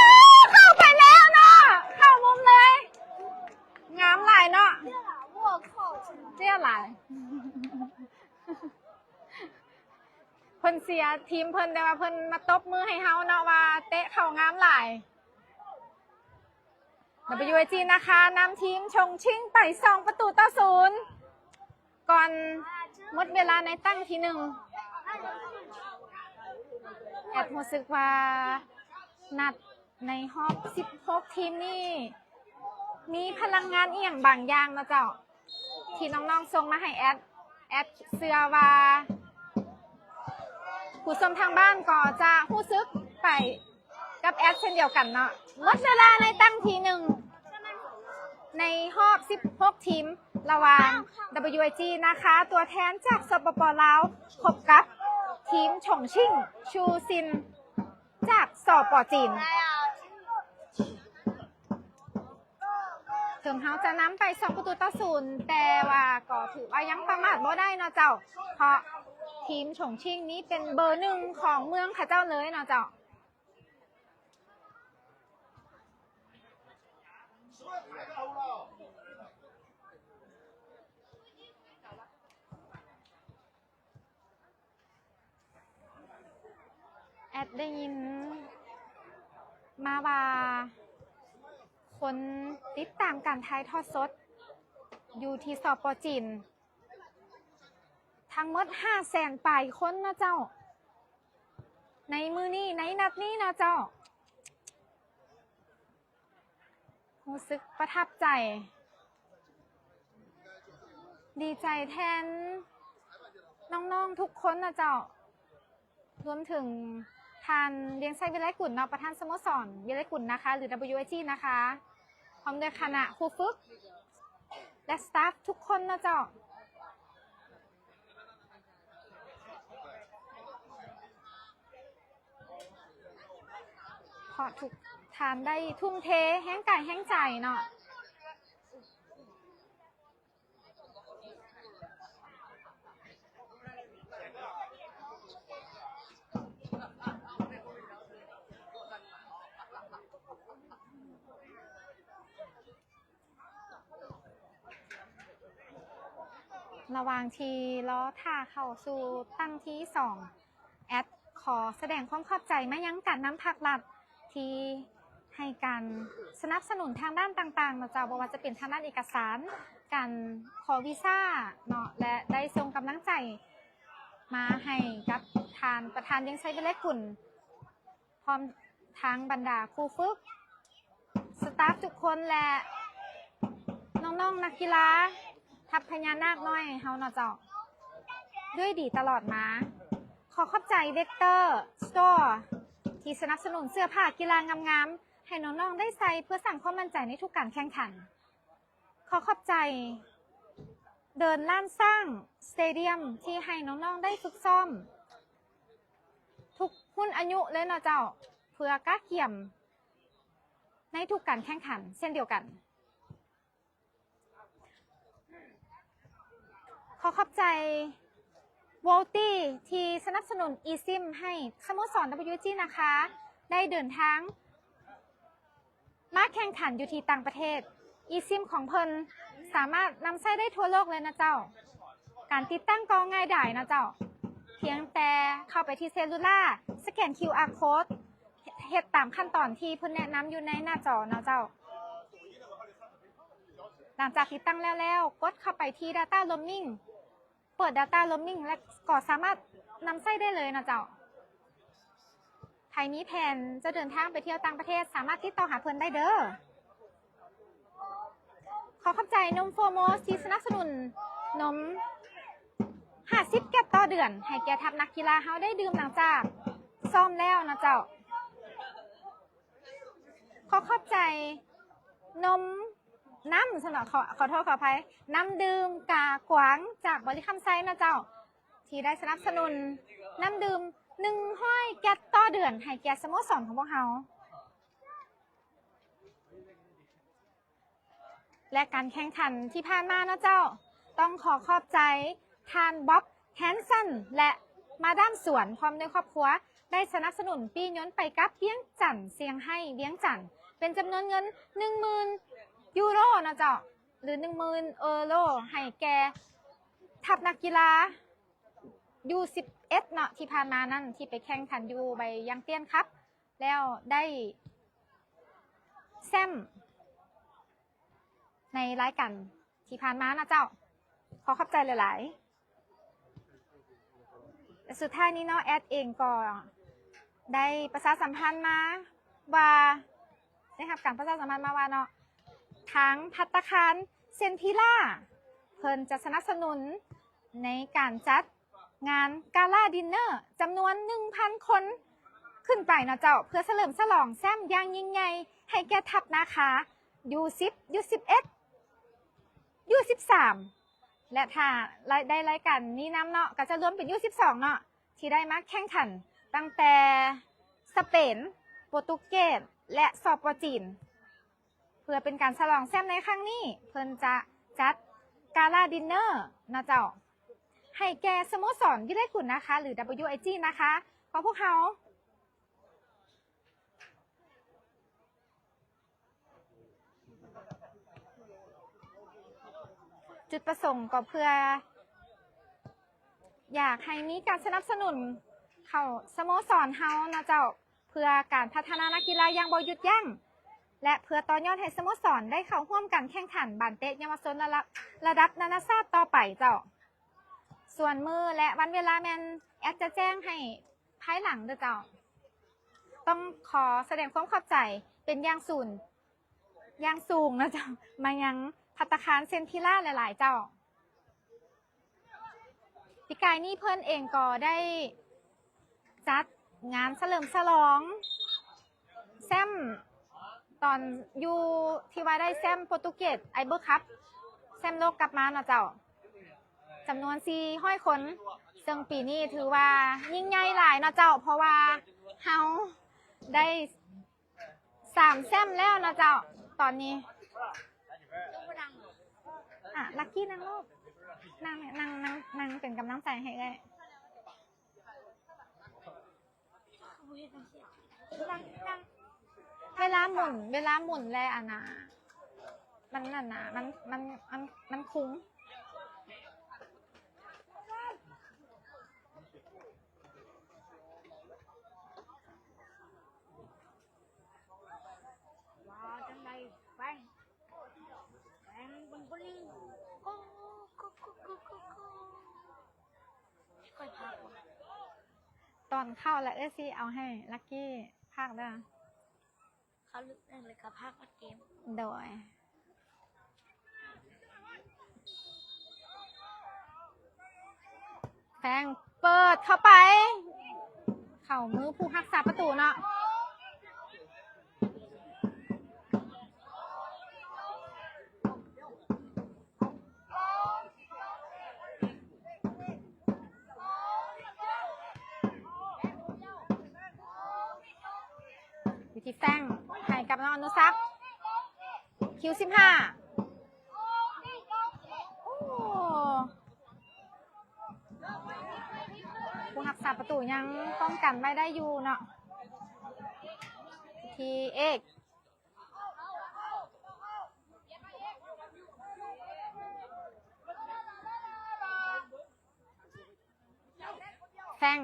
ເຂົ້າໄປແລ້ວເນາະ ເຂົ້າມຸມເລີຍ ງາມຫຼາຍເນາະ ເຈ້ຍຫຼາຍ. ເພິ່ນເຊຍທີມເພິ່ນ ແຕ່ວ່າເພິ່ນມາຕົບມືໃຫ້ເຮົາເນາະ ວ່າເຕະເຂົ້າງາມຫຼາຍ. ດັບເບິນຢູເອຈີນາຄາ ນຳທີມຊົງຊິງໄປສອງປະຕູຕໍ່ສູນ ກ່ອນໝົດເວລາໃນຕັ້ງທີໜຶ່ງ. ແອດຮູ້ສຶກວ່ານັດໃນຮອບສິບຫົກທີມນີ້ ມີພະລັງງານອີ່ຫຍັງບາງຢ່າງເນາະເຈົ້າ ທີ່ນ້ອງໆສົ່ງມາໃຫ້ແອດ. ແອດເຊື່ອວ່າຜູ້ຊົມທາງບ້ານກໍຈະຮູ້ສຶກໄປ ກັບແອດເຊັ່ນດຽວກັນເນາະ. ໝົດເວລາໃນຕັ້ງທີໜຶ່ງ ໃນຮອບສິບຫົກທີມ ລະຫວ່າງ ດັບເບິນຢູເອຈີນາຄາ ຕົວແທນຈາກ ສປປ ລາວ ພົບກັບທີມຊົງຊິງ ຊູຊິນ ຈາກ ສປ ຈີນ. ເຖິງເຮົາຈະນຳໄປສອງປະຕູຕໍ່ສູນ ແຕ່ວ່າກໍຖືວ່າຍັງປະໝາດບໍ່ໄດ້ເນາະເຈົ້າ ເພາະທີມຊົງຊິງນີ້ເປັນເບີໜຶ່ງຂອງເມືອງເຂົາເຈົ້າເລີຍເນາະເຈົ້າ. ແອດໄດ້ຍິນມາວ່າ ຄົນຕິດຕາມການຖ່າຍທອດສົດຢູ່ທີ່ ສປ ຈີນ ທັງໝົດຫ້າແສນປາຍຄົນເນາະເຈົ້າ ໃນມື້ນີ້ ໃນນັດນີ້ເນາະເຈົ້າ. ຮູ້ສຶກປະທັບໃຈ ດີໃຈແທນນ້ອງໆທຸກຄົນນະເຈົ້າ ລວມເຖິງທ່ານ ວຽງໄຊ ວິໄລກຸນເນາະ ປະທານສະໂມສອນວິໄລກຸນນາຄາ ຫຼື ດັບເບິນຢູເອຈີນາຄາ ພ້ອມດ້ວຍຄະນະຄູຝຶກ ແລະ ສະຕາຟທຸກຄົນເນາະເຈົ້າ. ເພາະທຸກທ່ານໄດ້ທຸ່ມເທແຮງກາຍແຮງໃຈເນາະ. ລະຫວ່າງທີ່ລໍຖ້າເຂົ້າສູ່ຕັ້ງທີສອງ ແອດຂໍສະແດງຄວາມຂອບໃຈມາຍັງການນຳພັກລັດ ທີ່ໃຫ້ການສະໜັບສະໜູນທາງດ້ານຕ່າງໆເນາະເຈົ້າ, ບໍ່ວ່າຈະເປັນທາງດ້ານເອກະສານ, ການຂໍວີຊາເນາະ ແລະ ໄດ້ສົ່ງກຳລັງໃຈມາໃຫ້ກັບທ່ານປະທານ ວຽງໄຊ ວິໄລກຸນ. ພ້ອມທັງບັນດາຄູຝຶກ, ສະຕາຟທຸກຄົນ ແລະ ນ້ອງໆນັກກິລາ ທັບພະຍານາກນ້ອຍເຮົາເນາະເຈົ້າ ດ້ວຍດີຕະຫຼອດມາ. ຂໍຂອບໃຈ Vector Store ທີ່ສະໜັບສະໜູນເສື້ອຜ້າກິລາງາມໆ ໃຫ້ນ້ອງໆໄດ້ໃສ່ເພື່ອສ້າງຄວາມໝັ້ນໃຈໃນທຸກການແຂ່ງຂັນ. ຂໍຂອບໃຈເດີ່ນລ້ານຊ້າງ Stadium ທີ່ໃຫ້ນ້ອງໆໄດ້ຝຶກຊ້ອມທຸກຮຸ່ນອາຍຸເລີຍເນາະເຈົ້າ ເພື່ອກະກຽມໃນທຸກການແຂ່ງຂັນເຊັ່ນດຽວກັນ. ຂໍຂອບໃຈ Volty ທີ່ສະໜັບສະໜູນ eSIM ໃຫ້ສະໂມສອນ WG ນາຄາ ໄດ້ເດີນທາງ ມາແຂ່ງຂັນຢູ່ທີ່ຕ່າງປະເທດ, eSIM ຂອງເພິ່ນສາມາດນຳໃຊ້ໄດ້ທົ່ວໂລກເລີຍນະເຈົ້າ. ການຕິດຕັ້ງກໍງ່າຍດາຍນະເຈົ້າ, ພຽງແຕ່ເຂົ້າໄປທີ່ເຊລູລາ, ສະແກນ QR code, ເຮັດຕາມຂັ້ນຕອນທີ່ເພິ່ນແນະນຳຢູ່ໃນໜ້າຈໍນະເຈົ້າ. ຫຼັງຈາກຕິດຕັ້ງແລ້ວໆ, ກົດເຂົ້າໄປທີ່ Data Roaming ເປີດ Data Roaming ແລ້ວກໍສາມາດນຳໃຊ້ໄດ້ເລີຍນະເຈົ້າ. ໃຜມີແຜນຈະເດີນທາງໄປທ່ຽວຕ່າງປະເທດ ສາມາດຕິດຕໍ່ຫາເພິ່ນໄດ້ເດີ. ຂໍຂອບໃຈນົມ Foremost ທີ່ສະໜັບສະໜູນນົມຫ້າສິບແກັດຕໍ່ເດືອນ ໃຫ້ແກ່ທັບນັກກິລາເຮົາໄດ້ດື່ມຫຼັງຈາກຊ້ອມແລ້ວນະເຈົ້າ. ຂໍຂອບໃຈນົມ ນ້ຳຊັ້ນເນາະ ຂໍ ຂໍໂທດຂໍອະໄພ, ນ້ຳດື່ມກາກວາງຈາກບໍລິຄຳໄຊນະເຈົ້າ ທີ່ໄດ້ສະໜັບສະໜູນນ້ຳດື່ມໜຶ່ງຮ້ອຍແກັດຕໍ່ເດືອນ ໃຫ້ແກ່ສະໂມສອນຂອງພວກເຮົາ. ແລະ ການແຂ່ງຂັນທີ່ຜ່ານມາເນາະເຈົ້າ, ຕ້ອງຂໍຂອບໃຈທ່ານ ບັອບ ແຮນສັນ ແລະ ມາດາມສວນ ພ້ອມດ້ວຍຄອບຄົວ ໄດ້ສະໜັບສະໜູນປີ້ຍົນໄປກັບວຽງຈັນ ຊຽງໄຮ້ ວຽງຈັນ ເປັນຈຳນວນເງິນໜຶ່ງໝື່ນຢູໂຣເນາະເຈົ້າ ຫຼື ໜຶ່ງໝື່ນເອີໂຣ ໃຫ້ແກ່ທັບນັກກິລາຢູສິບເອັດເນາະ ທີ່ຜ່ານມານັ້ນ ທີ່ໄປແຂ່ງຂັນຢູ່ໃບຢາງຕຽນຄັບ ແລ້ວໄດ້ແຊ້ມໃນລາຍການທີ່ຜ່ານມາເນາະເຈົ້າ. ຂໍຂອບໃຈຫຼາຍໆ. ແລະ ສຸດທ້າຍນີ້ເນາະ ແອດເອງກໍໄດ້ປະຊາສຳພັນມາວ່າ ໄດ້ຮັບການປະຊາສຳພັນມາວ່າເນາະ ທາງພັດຕາຄານເຊັນທີລາ ເພິ່ນຈະສະໜັບສະໜູນໃນການຈັດງານກາລາດິນເນີຈຳນວນໜຶ່ງພັນຄົນຂຶ້ນໄປເນາະເຈົ້າ ເພື່ອສະເຫຼີມສະຫຼອງແຊ້ມຢ່າງຍິ່ງໃຫຍ່ໃຫ້ແກ່ທັບນາຄາ ຢູສິບ ຢູສິບເອັດ ຢູສິບສາມ ແລະ ຖ້າໄດ້ລາຍການນີ້ນຳເນາະ ກໍຈະລວມເປັນຢູສິບສອງເນາະ ທີ່ໄດ້ມາແຂ່ງຂັນຕັ້ງແຕ່ສະເປນ, ໂປຣຕຸເກດ ແລະ ສປ ຈີນ. ເພື່ອເປັນການສະຫຼອງແຊ້ມໃນຄັ້ງນີ້ ເພິ່ນຈະຈັດກາລາດິນເນີເນາະເຈົ້າ ໃຫ້ແກ່ສະໂມສອນວິໄລກຸນນາຄາ ຫຼື WIG ນາຄາ ຂອງພວກເຮົາ. ຈຸດປະສົງກໍເພື່ອຢາກໃຫ້ມີການສະໜັບສະໜູນເຂົ້າສະໂມສອນເຮົາເນາະເຈົ້າ ເພື່ອການພັດທະນານັກກິລາຢ່າງບໍ່ຢຸດຢັ້ງ ແລະ ເພື່ອຕໍ່ຍອດໃຫ້ສະໂມສອນໄດ້ເຂົ້າຮ່ວມການແຂ່ງຂັນບານເຕະເຍົາວະຊົນລະດັບ ລະດັບນານາຊາດຕໍ່ໄປເຈົ້າ. ສ່ວນມື້ ແລະ ວັນເວລາແມ່ນແອດຈະແຈ້ງໃຫ້ພາຍຫຼັງເດີເຈົ້າ. ຕ້ອງຂໍສະແດງຄວາມຂອບໃຈເປັນຢ່າງສູນ ຢ່າງສູງເນາະເຈົ້າ ມາຍັງພັດຕາຄານເຊັນທີລາຫຼາຍໆເຈົ້າ. ປີກາຍນີ້ເພິ່ນເອງກໍໄດ້ຈັດງານສະເຫຼີມສະຫຼອງແຊ້ມ ຕອນຢູ່ທີ່ວ່າໄດ້ແຊ້ມໂປຣຕຸເກດ ໄອເບີຄັບ ແຊ້ມໂລກກັບມາເນາະເຈົ້າ ຈຳນວນສີ່ຮ້ອຍຄົນ ເຊິ່ງປີນີ້ຖືວ່າຍິ່ງໃຫຍ່ຫຼາຍເນາະເຈົ້າ ເພາະວ່າເຮົາໄດ້ ສາມແຊ້ມແລ້ວເນາະເຈົ້າ ຕອນນີ້. ອ່ະ ລັກກີ້ນັ່ງລູກ ນັ່ງ ນັ່ງ ນັ່ງ ນັ່ງເປັນກຳລັງໃຈໃຫ້ເອື້ອຍ. ນັ່ງ ນັ່ງ ເວລາໝູນ ເວລາໝູນແລ້ວອັນນ່າ ມັນ ອັນນ່າ ມັນ ມັນ ມັນ ມັນຄຸງ. ວ່າຈັ່ງໃດແຟງ ແຟງເປັນຜູ້ຍິງ ໂກ ໂກ ໂກ ໂກ ໂກ ໂກ ຂ້ອຍພາກ ຕອນເຂົ້າແລ້ວເອື້ອຍຊິເອົາໃຫ້ລັກກີ້ພາກເດີ. ເຂົ້າລຶກແລ້ວກໍພາກໝົດເກມ. ໂດຍ ແຟງເປີດເຂົ້າໄປ ເຂົ້າມືຜູ້ຮັກສາປະຕູເນາະ. ວິທີແຟງໃຫ້ກັບນ້ອງອະນຸສັກ ຄິວສິບຫ້າ. ໂອ້ ຜູ້ຮັກສາປະຕູຍັງປ້ອງກັນໄວ້ໄດ້ຢູ່ເນາະ ທີ່ເອກ ແຟງ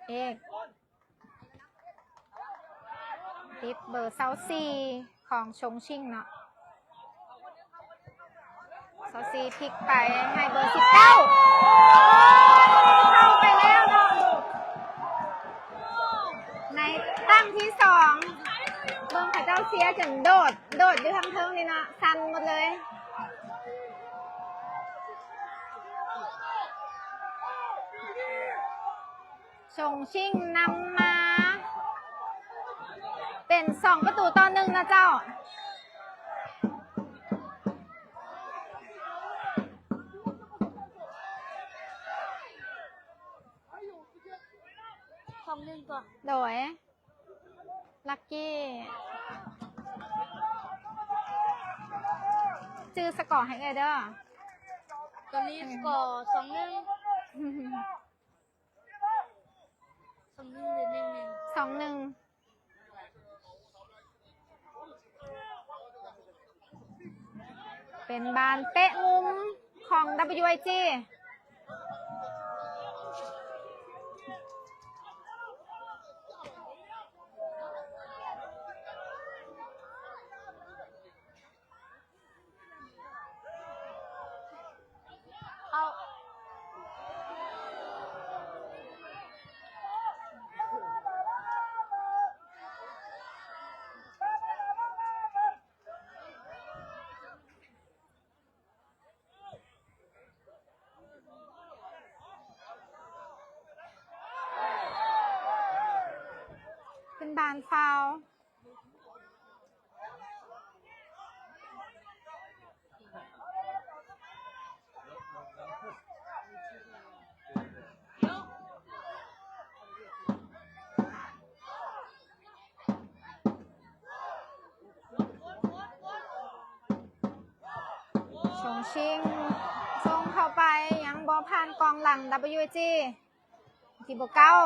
ເອກ ຕິດເບີຊາວສີ່ຂອງຊົງຊິງເນາະ ຊາວສີ່ ພລິກໄປໃຫ້ເບີສິບເກົ້າ ເຂົ້າໄປແລ້ວເນາະ ໃນຕັ້ງທີສອງ ເບິ່ງເຂົາເຈົ້າເຊຍຈົນໂດດ ໂດດຢູ່ທາງເທິງນີ້ເນາະ ສັ່ນໝົດເລີຍ. ຊົງຊິງນຳມາເປັນສອງປະຕູຕໍ່ໜຶ່ງນະເຈົ້າ. ໂດຍ ລັກກີ້ ຈື່ສະກໍໃຫ້ເອື້ອຍເດີ. ຕອນນີ້ສະກໍ ສອງໜຶ່ງ ສອງໜຶ່ງ ສອງໜຶ່ງ ເປັນບານເຕະມຸມຂອງ WIG. ເປັນບານຟາວ. ຊົງຊິງ ສົ່ງເຂົ້າໄປ ຍັງບໍ່ຜ່ານກອງຫຼັງ WIG. ທີເບີເກົ້າ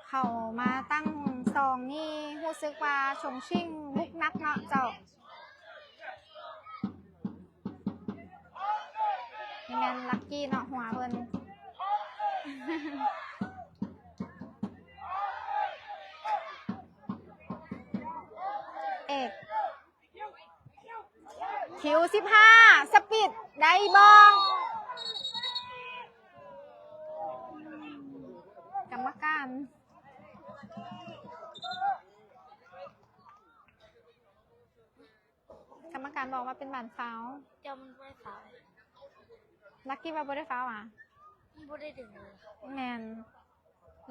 ເຂົ້າມາຕັ້ງສອງນີ້ ຮູ້ສຶກວ່າຊົງຊິງບຸກໜັກເນາະເຈົ້າ. ນີ້ແມ່ນລັກກີ້ເນາະ ຫົວເພິ່ນ ເອກ ຄິວສິບຫ້າ ສະປິດ ໄດ້ບໍ່? ກຳມະການ ກຳມະການບອກວ່າເປັນບານຟາວ. ເຈົ້າມັນບໍ່ໄດ້ຟາວ. ລັກກີ້ວ່າບໍ່ໄດ້ຟາວຫວາ? ມັນບໍ່ໄດ້ດຶງເລີຍ. ແມ່ນ.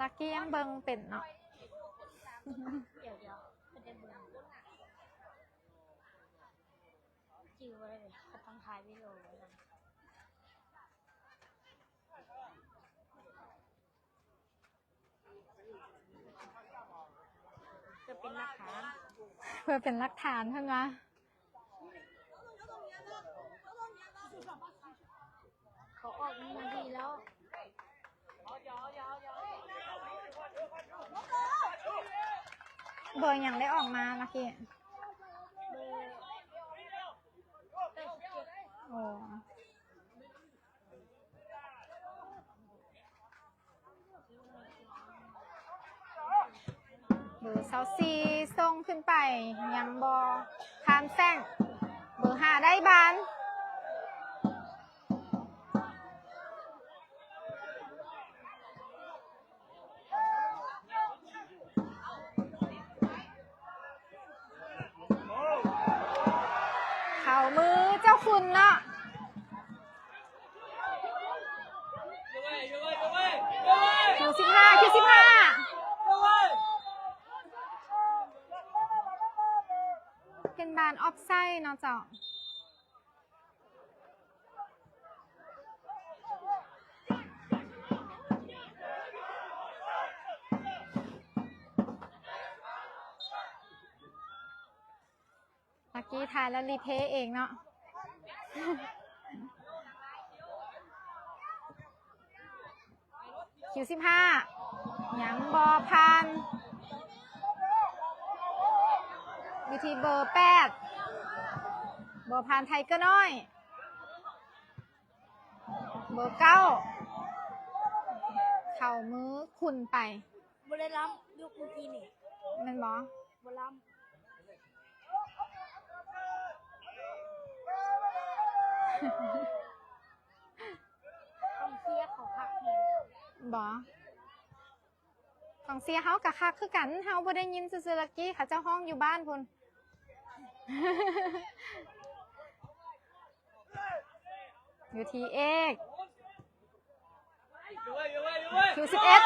ລັກກີ້ຍັງເບິ່ງເປັນເນາະ. ດຽວໆ ໄດ້ເບິ່ງ. ຈື່ບໍ່ໄດ້ເລີຍ ເຂົາຕ້ອງຖ່າຍວິດີໂອໄວ້ນຳ ເພື່ອເປັນຫຼັກຖານ ເພື່ອເປັນຫຼັກຖານເພິ່ນວ່າ. ເຂົາອອກມາດີແລ້ວ. ເບີຫຍັງໄດ້ອອກມາລະກີ້? ເບີແປດສິບເຈັດ. ໂອ້. ເບີຊາວສີ່ ສົ່ງຂຶ້ນໄປ ຍັງບໍ່ຜ່ານແຟງ. ເບີຫ້າ ໄດ້ບານ ເຂົ້າມືເຈົ້າຂຸນເນາະ. ຄິວສິບຫ້າ ຄິວສິບຫ້າ ເປັນບານອອບໄຊເນາະເຈົ້າ. ເມື່ອກີ້ຖ່າຍແລ້ວຣີເພລເອງເນາະ. ຄິວສິບຫ້າ ຍັງບໍ່ຜ່ານ ຢູ່ທີ່ເບີແປດ ບໍ່ຜ່ານໄທເກີນ້ອຍ. ເບີເກົ້າ ເຂົ້າມືຂຸນໄປ. ບໍ່ໄດ້ລ້ຳ ຍກມື້ກີ້ນີ້ ແມ່ນບໍ່? ບໍ່ລ້ຳ. ກອງເຊຍເຂົາຄັກແຮງ. ບໍ່? ກອງເຊຍເຮົາກະຄັກຄືກັນ ເຮົາບໍ່ໄດ້ຍິນຊື່ໆ ລັກກີ້ ເຂົາເຈົ້າຮ້ອງຢູ່ບ້ານພຸ້ນ. ຢູ່ທີ່ເອກ ຄິວສິບເອັດ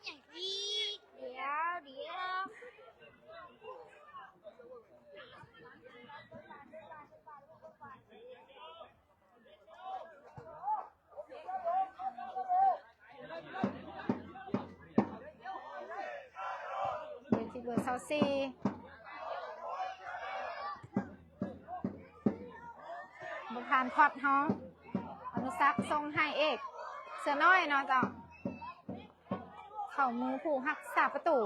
ຫຍັງອີກ? ດຽວ ດຽວ. ສີ່ ບໍ່ຜ່ານພອດເຮົາ ອະນຸສັກສົ່ງໃຫ້ເອກ ເສືອນ້ອຍເນາະເຈົ້າ ເຂົ້າມືຜູ້ຮັກສາປະຕູ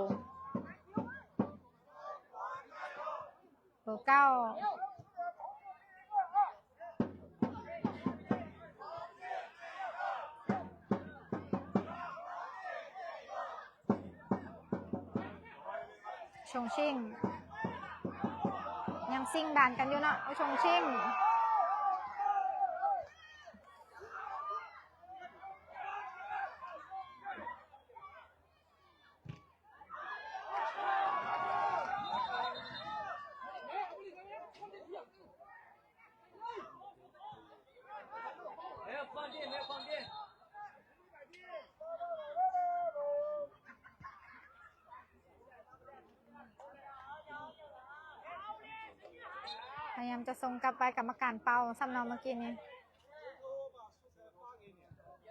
ເບີເກົ້າ ຊົງຊິງ ຍັງຊິງບານກັນຢູ່ເນາະ ຊົງຊິງ. ພະຍາຍາມຈະສົ່ງກັບໄປ ກຳມະການເປົ່າຊ້ຳເນາະ ເມື່ອກີ້ນີ້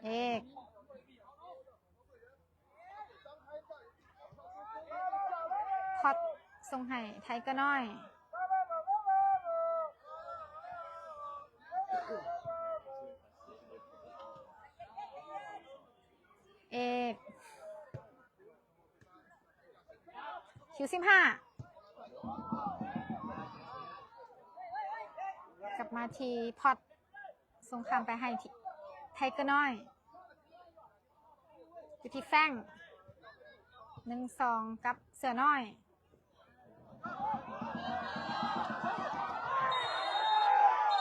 ເອກ ພອດສົ່ງໃຫ້ໄທເກີນ້ອຍ ເອກ ຄິວສິບຫ້າ ກັບມາທີ່ພອດ ສົ່ງຂ້າມໄປໃຫ້ທີ່ ໄທເກີນ້ອຍ ຢູ່ທີ່ແຟງ ໜຶ່ງສອງ ກັບເສືອນ້ອຍ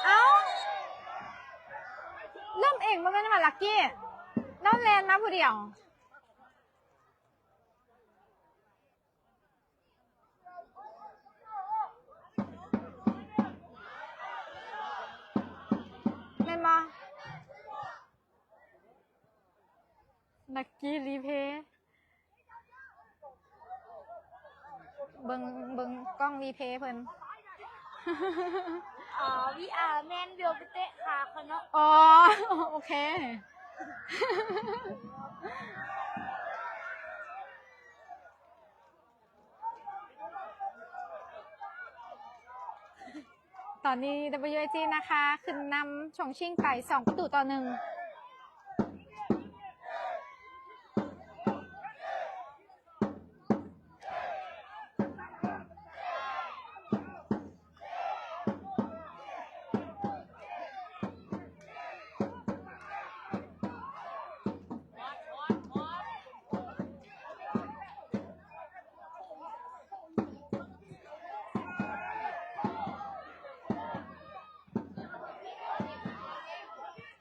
ເອົ້າ ເລີ່ມເອງບໍ່ແມ່ນຫວາ ລັກກີ້ ນ້ອງແລ່ນມາຜູ້ດຽວ. ແມ່ນບໍ່? ລັກກີ້ຣີເພ ເບິ່ງ ເບິ່ງກ້ອງຣີເພເພິ່ນ. ອໍ ວີອາ ແມ່ນ ດຽວໄປເຕະຂາເຂົາເນາະ. ອໍ ໂອເຄ. ຕອນນີ້ ດັບເບິນຢູເອຈີ ນາຄາ ຂຶ້ນນຳຊົງຊິງໄປ ສອງປະຕູຕໍ່ໜຶ່ງ.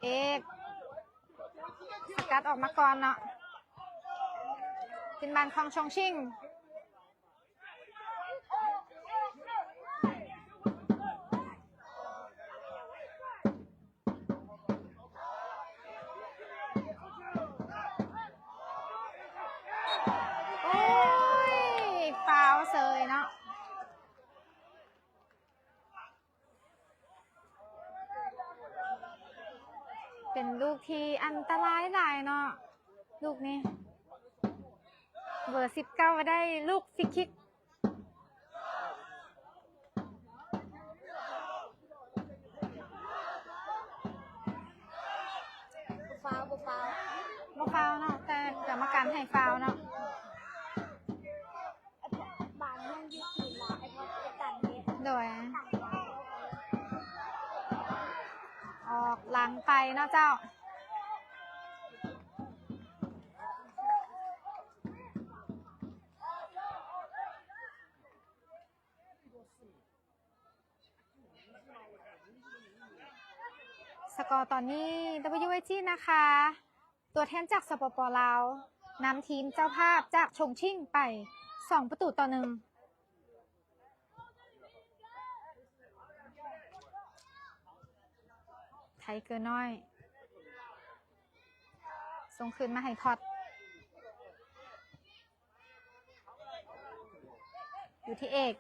ເອກ ສະກັດອອກມາກ່ອນເນາະ ຂຶ້ນບານຂອງຊົງຊິງ. ໂອ້ຍ ຟາວເສີຍເນາະ. ເປັນລູກທີ່ອັນຕະລາຍຫຼາຍເນາະ ລູກນີ້ ເບີສິບເກົ້າໄດ້ລູກຟຣີຄິກ. ບໍ່ຟາວ ບໍ່ຟາວ ບໍ່ຟາວເນາະ ແຕ່ກຳມະການໃຫ້ຟາວເນາະ. ໂດຍ ອອກຫຼັງໄປເນາະເຈົ້າ. ສະກໍຕອນນີ້ ດັບເບິນຢູເອຈີ ນາຄາ ຕົວແທນຈາກ ສປປ ລາວ ນຳທີມເຈົ້າພາບຈາກຊົງຊິງໄປ ສອງປະຕູຕໍ່ໜຶ່ງ. ໄທເກີນ້ອຍ ສົ່ງຄືນມາໃຫ້ພອດ ຢູ່ທີ່ເອກ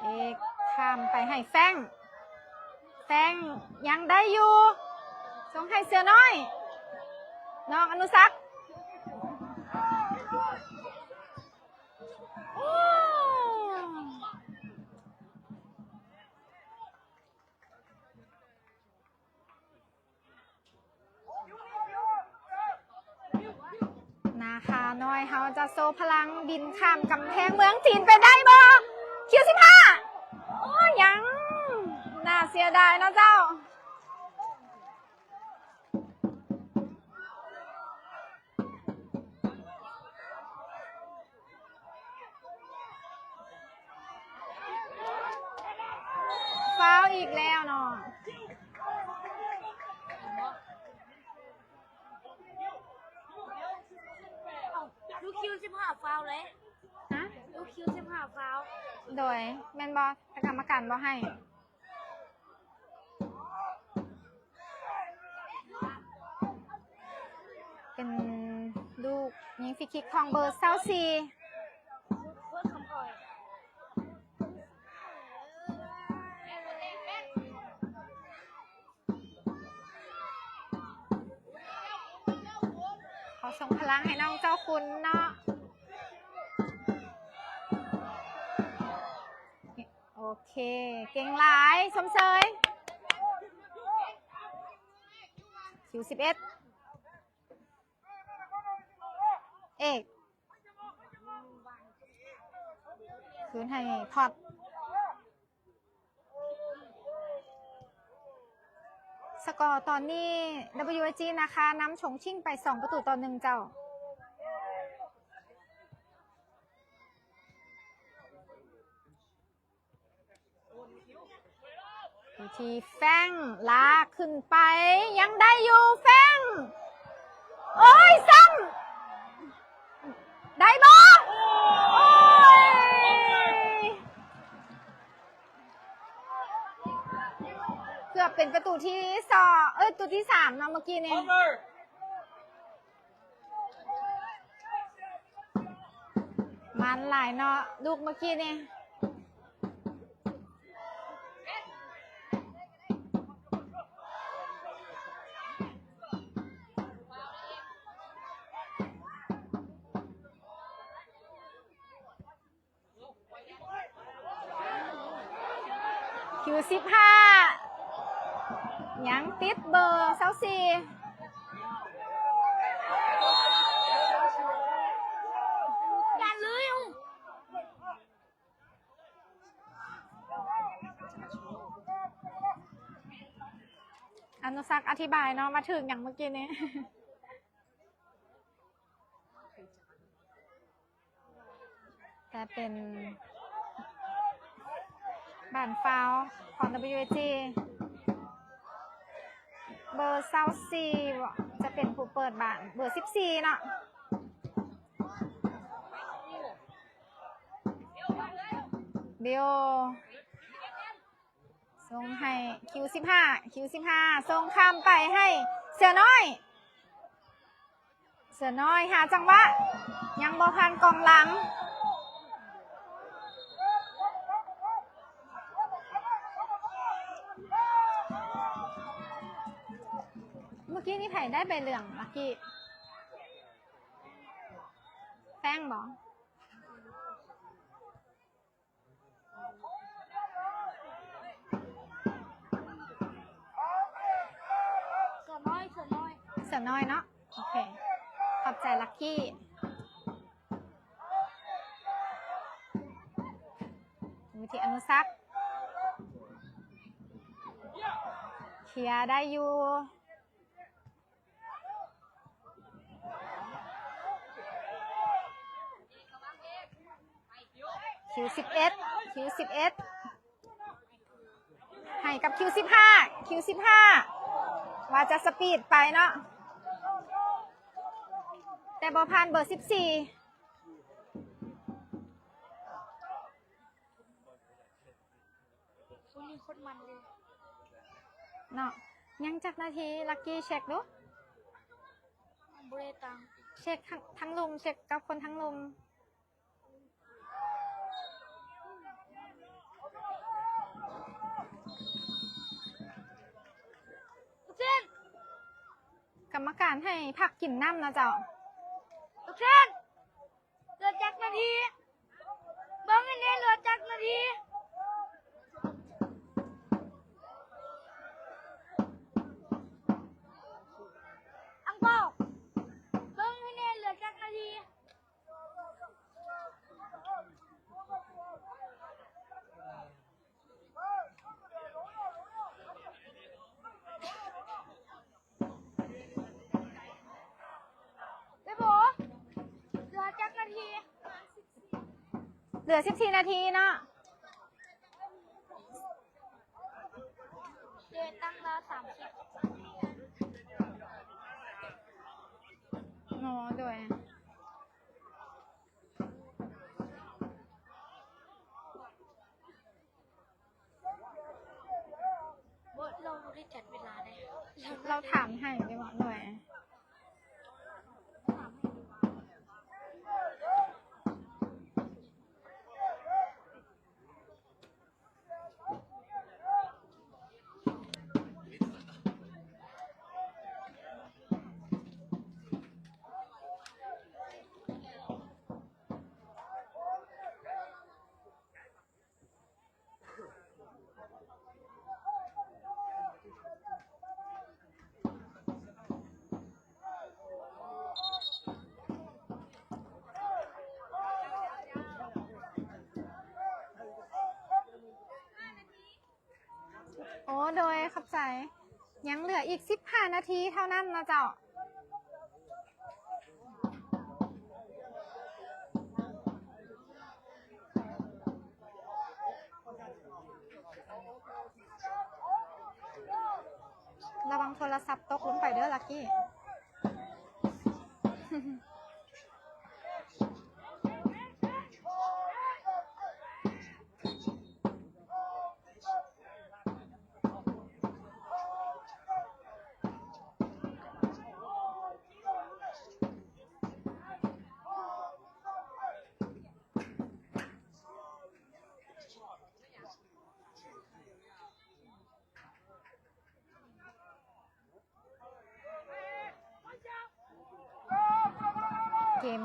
ເອກຂ້າມໄປໃຫ້ແຟງ ແຟງຍັງໄດ້ຢູ່ ສົ່ງໃຫ້ເສືອນ້ອຍ ນ້ອງອະນຸສັກ. ນາຄານ້ອຍເຮົາຈະໂຊພະລັງບິນຂ້າມກຳແພງເມືອງຈີນໄປໄດ້ບໍ່? ຄິວສິບຫ້າ ໂອ້ ຍັງ ໜ້າເສຍດາຍເນາະເຈົ້າ. ຟາວອີກແລ້ວເນາະ. ລູກຄິວສິບຫ້າຟາວເລີຍ. ຮະ? ລູກຄິວສິບຫ້າຟາວ. ໂດຍ ແມ່ນບໍ່? ແຕ່ກຳມະການບໍ່ໃຫ້. ເປັນລູກຍິງຟຣີຄິກຂອງເບີຊາວສີ່. ຂໍສົ່ງພະລັງໃຫ້ນ້ອງເຈົ້າຄຸນເນາະ. ໂອເຄ ເກັ່ງຫຼາຍ ຊົມເຊີຍ. ຄິວສິບເອັດ ເອກ ຄືນໃຫ້ພອດ. ສະກໍຕອນນີ້ WIG ນາຄານຳຊົງຊິງໄປສອງປະຕູຕໍ່ໜຶ່ງເຈົ້າ. ຢູ່ທີ່ແຟງ ລາກຂຶ້ນໄປ ຍັງໄດ້ຢູ່ ແຟງ ໂອ້ຍ ຊ້ຳ ໄດ້ບໍ່? ໂອ້ຍ ເກືອບເປັນປະຕູທີສອງ ເອີຍ ປະຕູທີສາມເນາະ ເມື່ອກີ້ນີ້. ມັນຫຼາຍເນາະ ລູກເມື່ອກີ້ນີ້. ຄິວສິບຫ້າ ຍັງຕິດເບີຊາວສີ່. ຢ່າເລີຍ ອະນຸສັກອະທິບາຍເນາະ ວ່າຖືກຫຍັງເມື່ອກີ້ນີ້. ແຕ່ເປັນບານຟາວຂອງ WIG ເບີຊາວສີ່ ຈະເປັນຜູ້ເປີດບານ ເບີສິບສີ່ເນາະ ບິວ ສົ່ງໃຫ້ຄິວສິບຫ້າ ຄິວສິບຫ້າ ສົ່ງຂ້າມໄປໃຫ້ເສືອນ້ອຍ ເສືອນ້ອຍຫາຈັງຫວະ ຍັງບໍ່ຜ່ານກອງຫຼັງ. ເມື່ອກີ້ນີ້ໃຜໄດ້ໃບເຫຼືອງ ລັກກີ້? ແຟງບໍ? ເສືອນ້ອຍ ເສືອນ້ອຍ ເສືອນ້ອຍເນາະ ໂອເຄ ຂອບໃຈລັກກີ້ ວິທີອະນຸສັກ ເຄຍໄດ້ຢູ່. ຄິວສິບເອັດ ຄິວສິບເອັດ ໃຫ້ກັບຄິວສິບຫ້າ ຄິວສິບຫ້າ ວ່າຈະສະປີດໄປເນາະ ແຕ່ບໍ່ຜ່ານເບີສິບສີ່. ໂອ້ຍ ໂຄດມັນເລີຍເນາະ ຍັງຈັກນາທີ ລັກກີ້ ເຊັກດູ ບໍ່ໄດ້ຕັ້ງ ເຊັກທັງ ທັງລຸ່ມ ເຊັກກັບຄົນທັງລຸ່ມ ກຳມະການໃຫ້ພັກກິນນ້ຳນະເຈົ້າ ເຫຼືອຈັກນາທີ? ເບິ່ງໃຫ້ແດ່ ເຫຼືອຈັກນາທີ? ອັງເປົາ ເບິ່ງໃຫ້ແດ່ ເຫຼືອຈັກນາທີ? ເອີ ໂບ ເຫຼືອຈັກນາທີ? ເຫຼືອສິບສີ່ນາທີເນາະ. ເດ ຕັ້ງລາວສາມສິບ. ອໍ ໂດຍ. ບໍ່ ລາວບໍ່ໄດ້ຈັດເວລາເດ້ ລາວຖາມໃຫ້ເດ້ ວ່າໜ່ວຍ. ໂອ້ ໂດຍ ຂອບໃຈ. ຍັງເຫຼືອອີກສິບຫ້ານາທີເທົ່ານັ້ນເນາະເຈົ້າ. ລະວັງໂທລະສັບຕົກລົງໄປເດີ ລັກກີ້. ເກມ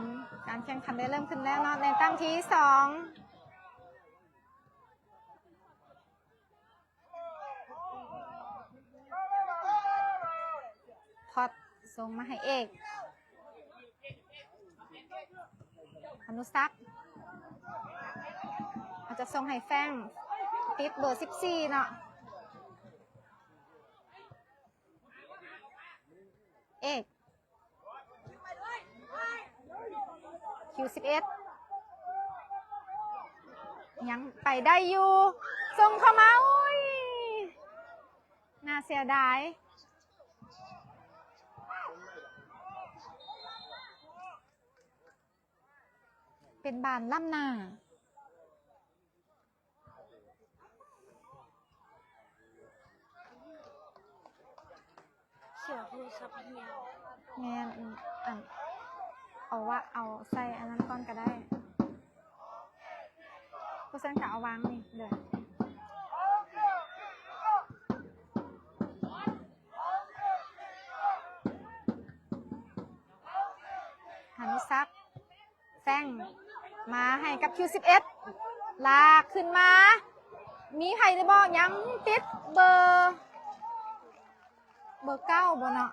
ການແຂ່ງຂັນໄດ້ເລີ່ມຂຶ້ນແລ້ວເນາະ ໃນຕັ້ງທີສອງ. ພອດສົ່ງມາໃຫ້ເອກ ອະນຸສັກ ອາດຈະສົ່ງໃຫ້ແຟງ ຕິດເບີສິບສີ່ເນາະ ເອກ ຄິວສິບເອັດ ຍັງໄປໄດ້ຢູ່ ສົ່ງເຂົ້າມາ ໂອ້ຍ ໜ້າເສຍດາຍ ເປັນບານລ້ຳໜ້າ. ເສຍໂທລະສັບເຫຍ. ແມ່ນ ອັນ ເອົາວະ ເອົາໃສ່ອັນນັ້ນກ່ອນກະໄດ້. ບໍ່ຊັ້ນກະເອົາວາງນີ້ເດີ. ອານຸສັກ ແຟງມາໃຫ້ກັບຄິວສິບເອັດ ລາກຂຶ້ນມາ ມີໃຜຫຼືບໍ່? ຍັງຕິດເບີ ເບີເກົ້າບໍ່ເນາະ?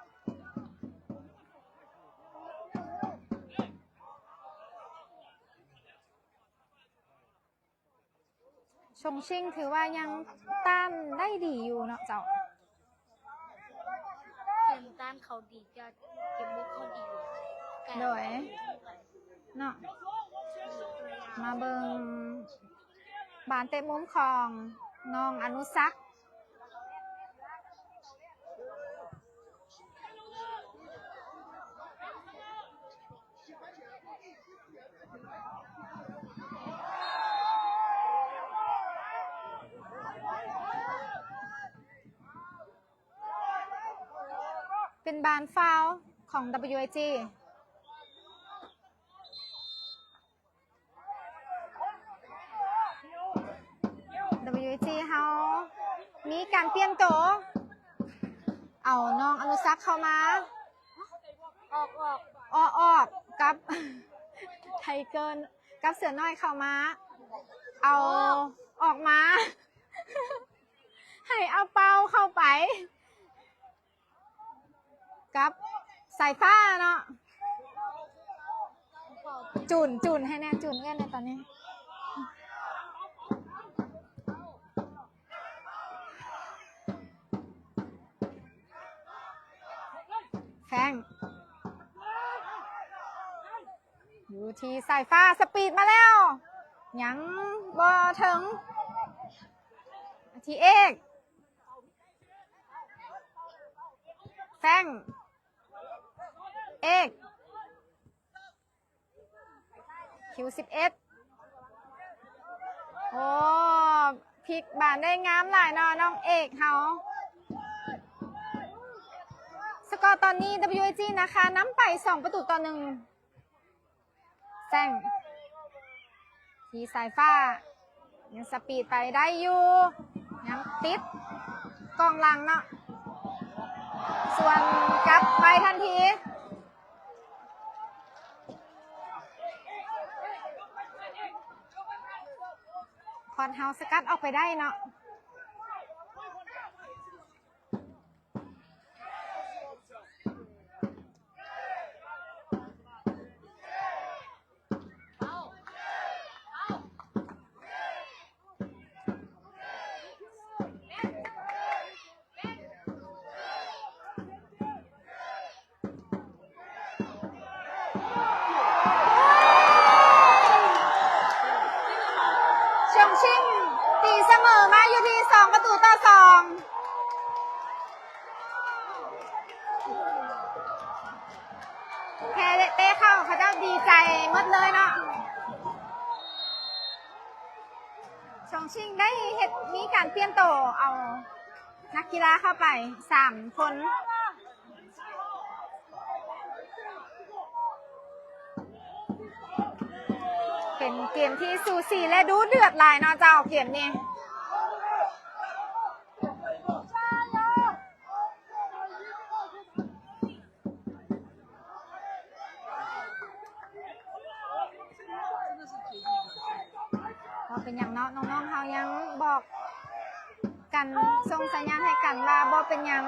ຊົງຊິງຖືວ່າຍັງຕ້ານໄດ້ດີຢູ່ເນາະເຈົ້າ. ເກມຕ້ານເຂົາດີ ແຕ່ເກມບຸກເຂົາດີ ໂດຍ ເນາະ. ມາເບິ່ງບານເຕະມຸມຂອງນ້ອງອະນຸສັກ. ເປັນບານຟາວຂອງ WIG. WIG ເຮົາມີການປ່ຽນໂຕ ເອົານ້ອງອະນຸສັກເຂົ້າມາ ອອກ ອອກ ອອກ ອອກ ກັບໄທເກີນ ກັບເສືອນ້ອຍເຂົ້າມາ. ເອົາອອກມາ ໃຫ້ເອົາເປົາເຂົ້າໄປ ກັບສາຍຟ້າເນາະ. ຈູນ ຈູນໃຫ້ແດ່ ຈູນເອື້ອຍແດ່ຕອນນີ້. ແຟງ ຢູ່ທີ່ສາຍຟ້າ ສະປີດມາແລ້ວ ຍັງບໍ່ເຖິງ ທີ່ເອກ ແຟງ ເອກ ຄິວສິບເອັດ ໂອ້ ພລິກບານໄດ້ງາມຫຼາຍເນາະ ນ້ອງເອກເຮົາ. ສະກໍຕອນນີ້ WIG ນາຄານຳໄປສອງປະຕູຕໍ່ໜຶ່ງ. ແຊງທີ່ສາຍຟ້າ ຍັງສະປີດໄປໄດ້ຢູ່ ຍັງຕິດກອງຫຼັງເນາະ ສວນກັບໄປທັນທີ. ພອດເຮົາສະກັດອອກໄປໄດ້ເນາະ. ຊົງຊິງຕີສະເໝີມາຢູ່ທີ່ສອງປະຕູຕໍ່ສອງ. ແຄ່ເຕະເຂົ້າ ເຂົາເຈົ້າດີໃຈໝົດເລີຍເນາະ. ຊົງຊິງໄດ້ເຮັດ ມີການປ່ຽນໂຕ ເອົານັກກິລາເຂົ້າໄປສາມຄົນ. ເປັນເກມທີ່ສູສີ ແລະ ດຸເດືອດຫຼາຍເນາະເຈົ້າ ເກມນີ້. ບໍ່ເປັນຫຍັງເນາະ ນ້ອງໆເຮົາຍັງບອກກັນ ສົ່ງສັນຍານໃຫ້ກັນວ່າບໍ່ເປັນຫຍັງ.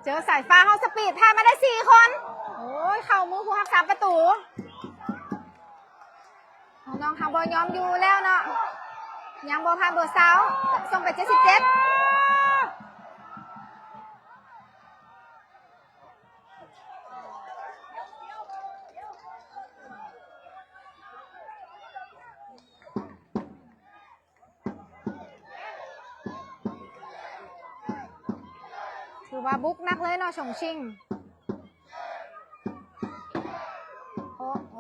ເຈີສາຍຟ້າເຮົາສະປີດ ຜ່ານມາໄດ້ສີ່ຄົນ. ໂອ້ຍ ເຂົ້າມືຜູ້ຮັກສາປະຕູ. ນ້ອງໆເຮົາບໍ່ຍອມຢູ່ແລ້ວເນາະ ຍັງບໍ່ຜ່ານເບີຊາວ ສົ່ງໄປເຈັດສິບເຈັດ. ຖືວ່າບຸກໜັກເລີຍເນາະ ຊົງຊິງ. ໂອ້ໂຫ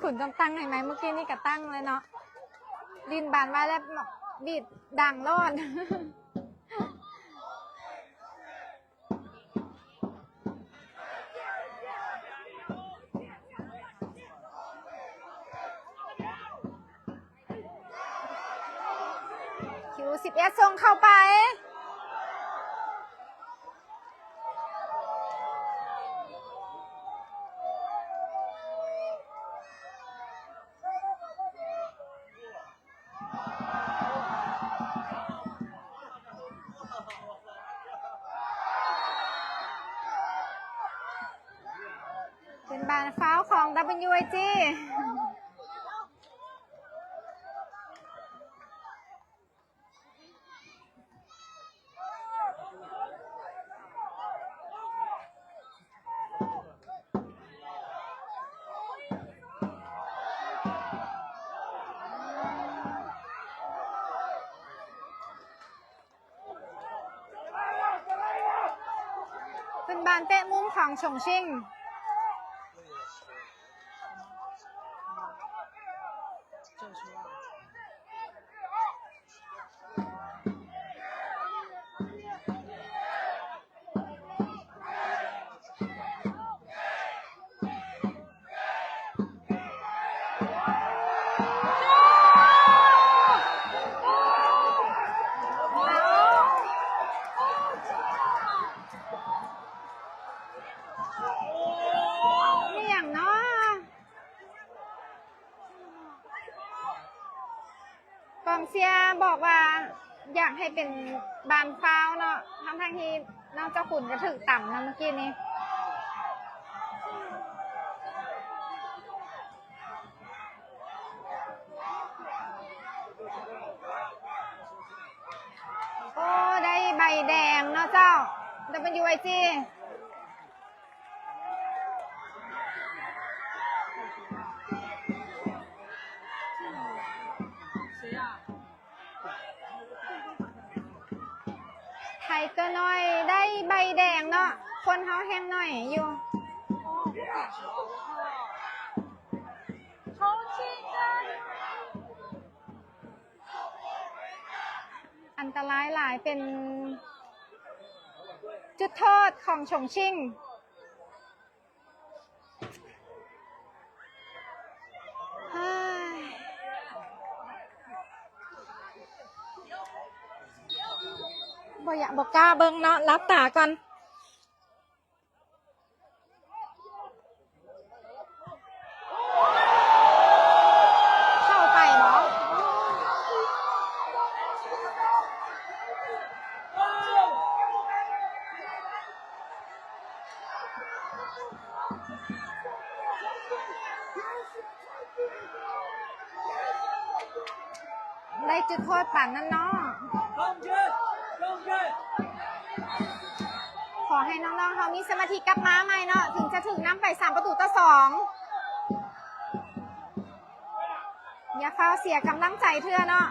ຄຸນຕ້ອງຕັ້ງໃຫ້ໃໝ່ ມື້ກີ້ນີ້ກະຕັ້ງແລ້ວເນາະ ຫຼິ້ນບານໄວ້ແລ້ວ ບີດດັງໂລດ. ຄິວສິບເອັດ ສົ່ງເຂົ້າໄປ. ເປັນບານຟາວຂອງ WIG. ເປັນບານເຕະມຸມຂອງຊົງຊິງ. ເຈົ້າຊິວ່າ ກອງເຊຍບອກວ່າຢາກໃຫ້ເປັນບານຟາວເນາະ ທັງໆທີ່ນ້ອງເຈົ້າຂຸນກໍຖືກຕຳນະເມື່ອກີ້ນີ້. ໂອ້ ໄດ້ໃບແດງເນາະເຈົ້າ ດັບເບິນຢູໄອຈີ. ໄທຕົວນ້ອຍໄດ້ໃບແດງເນາະ ຄົນເຮົາແຮ່ງໜ້ອຍຢູ່. ອັນຕະລາຍຫຼາຍ ເປັນຈຸດໂທດຂອງຊົງຊິງ. ບໍ່ຢາກ ບໍ່ກ້າເບິ່ງເນາະ ຫຼັບຕາກ່ອນ. ເຂົ້າໄປບໍ່? ໄດ້ຈຸດໂທດປານນັ້ນເນາະ. ຂໍໃຫ້ນ້ອງໆເຮົາມີສະມາທິກັບມາໃໝ່ເນາະ ເຖິງຈະຖືກນຳໄປສາມປະຕູຕໍ່ສອງ. ຢ່າຟ້າວເສຍກຳລັງໃຈເທື່ອເນາະ.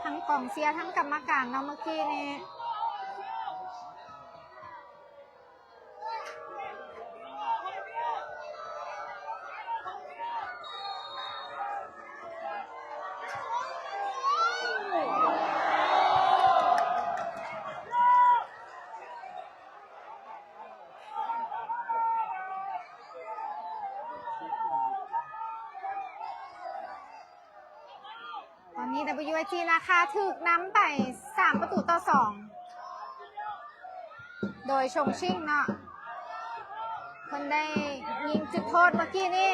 ທັງກອງເຊຍ ທັງກຳມະການເນາະ ເມື່ອກີ້ນີ້. ຕອນນີ້ ດັບເບິນຢູໄອຈີ ນາຄາ ຖືກນຳໄປສາມປະຕູຕໍ່ສອງ ໂດຍຊົງຊິງເນາະ ເພິ່ນໄດ້ຍິງຈຸດໂທດເມື່ອກີ້ນີ້.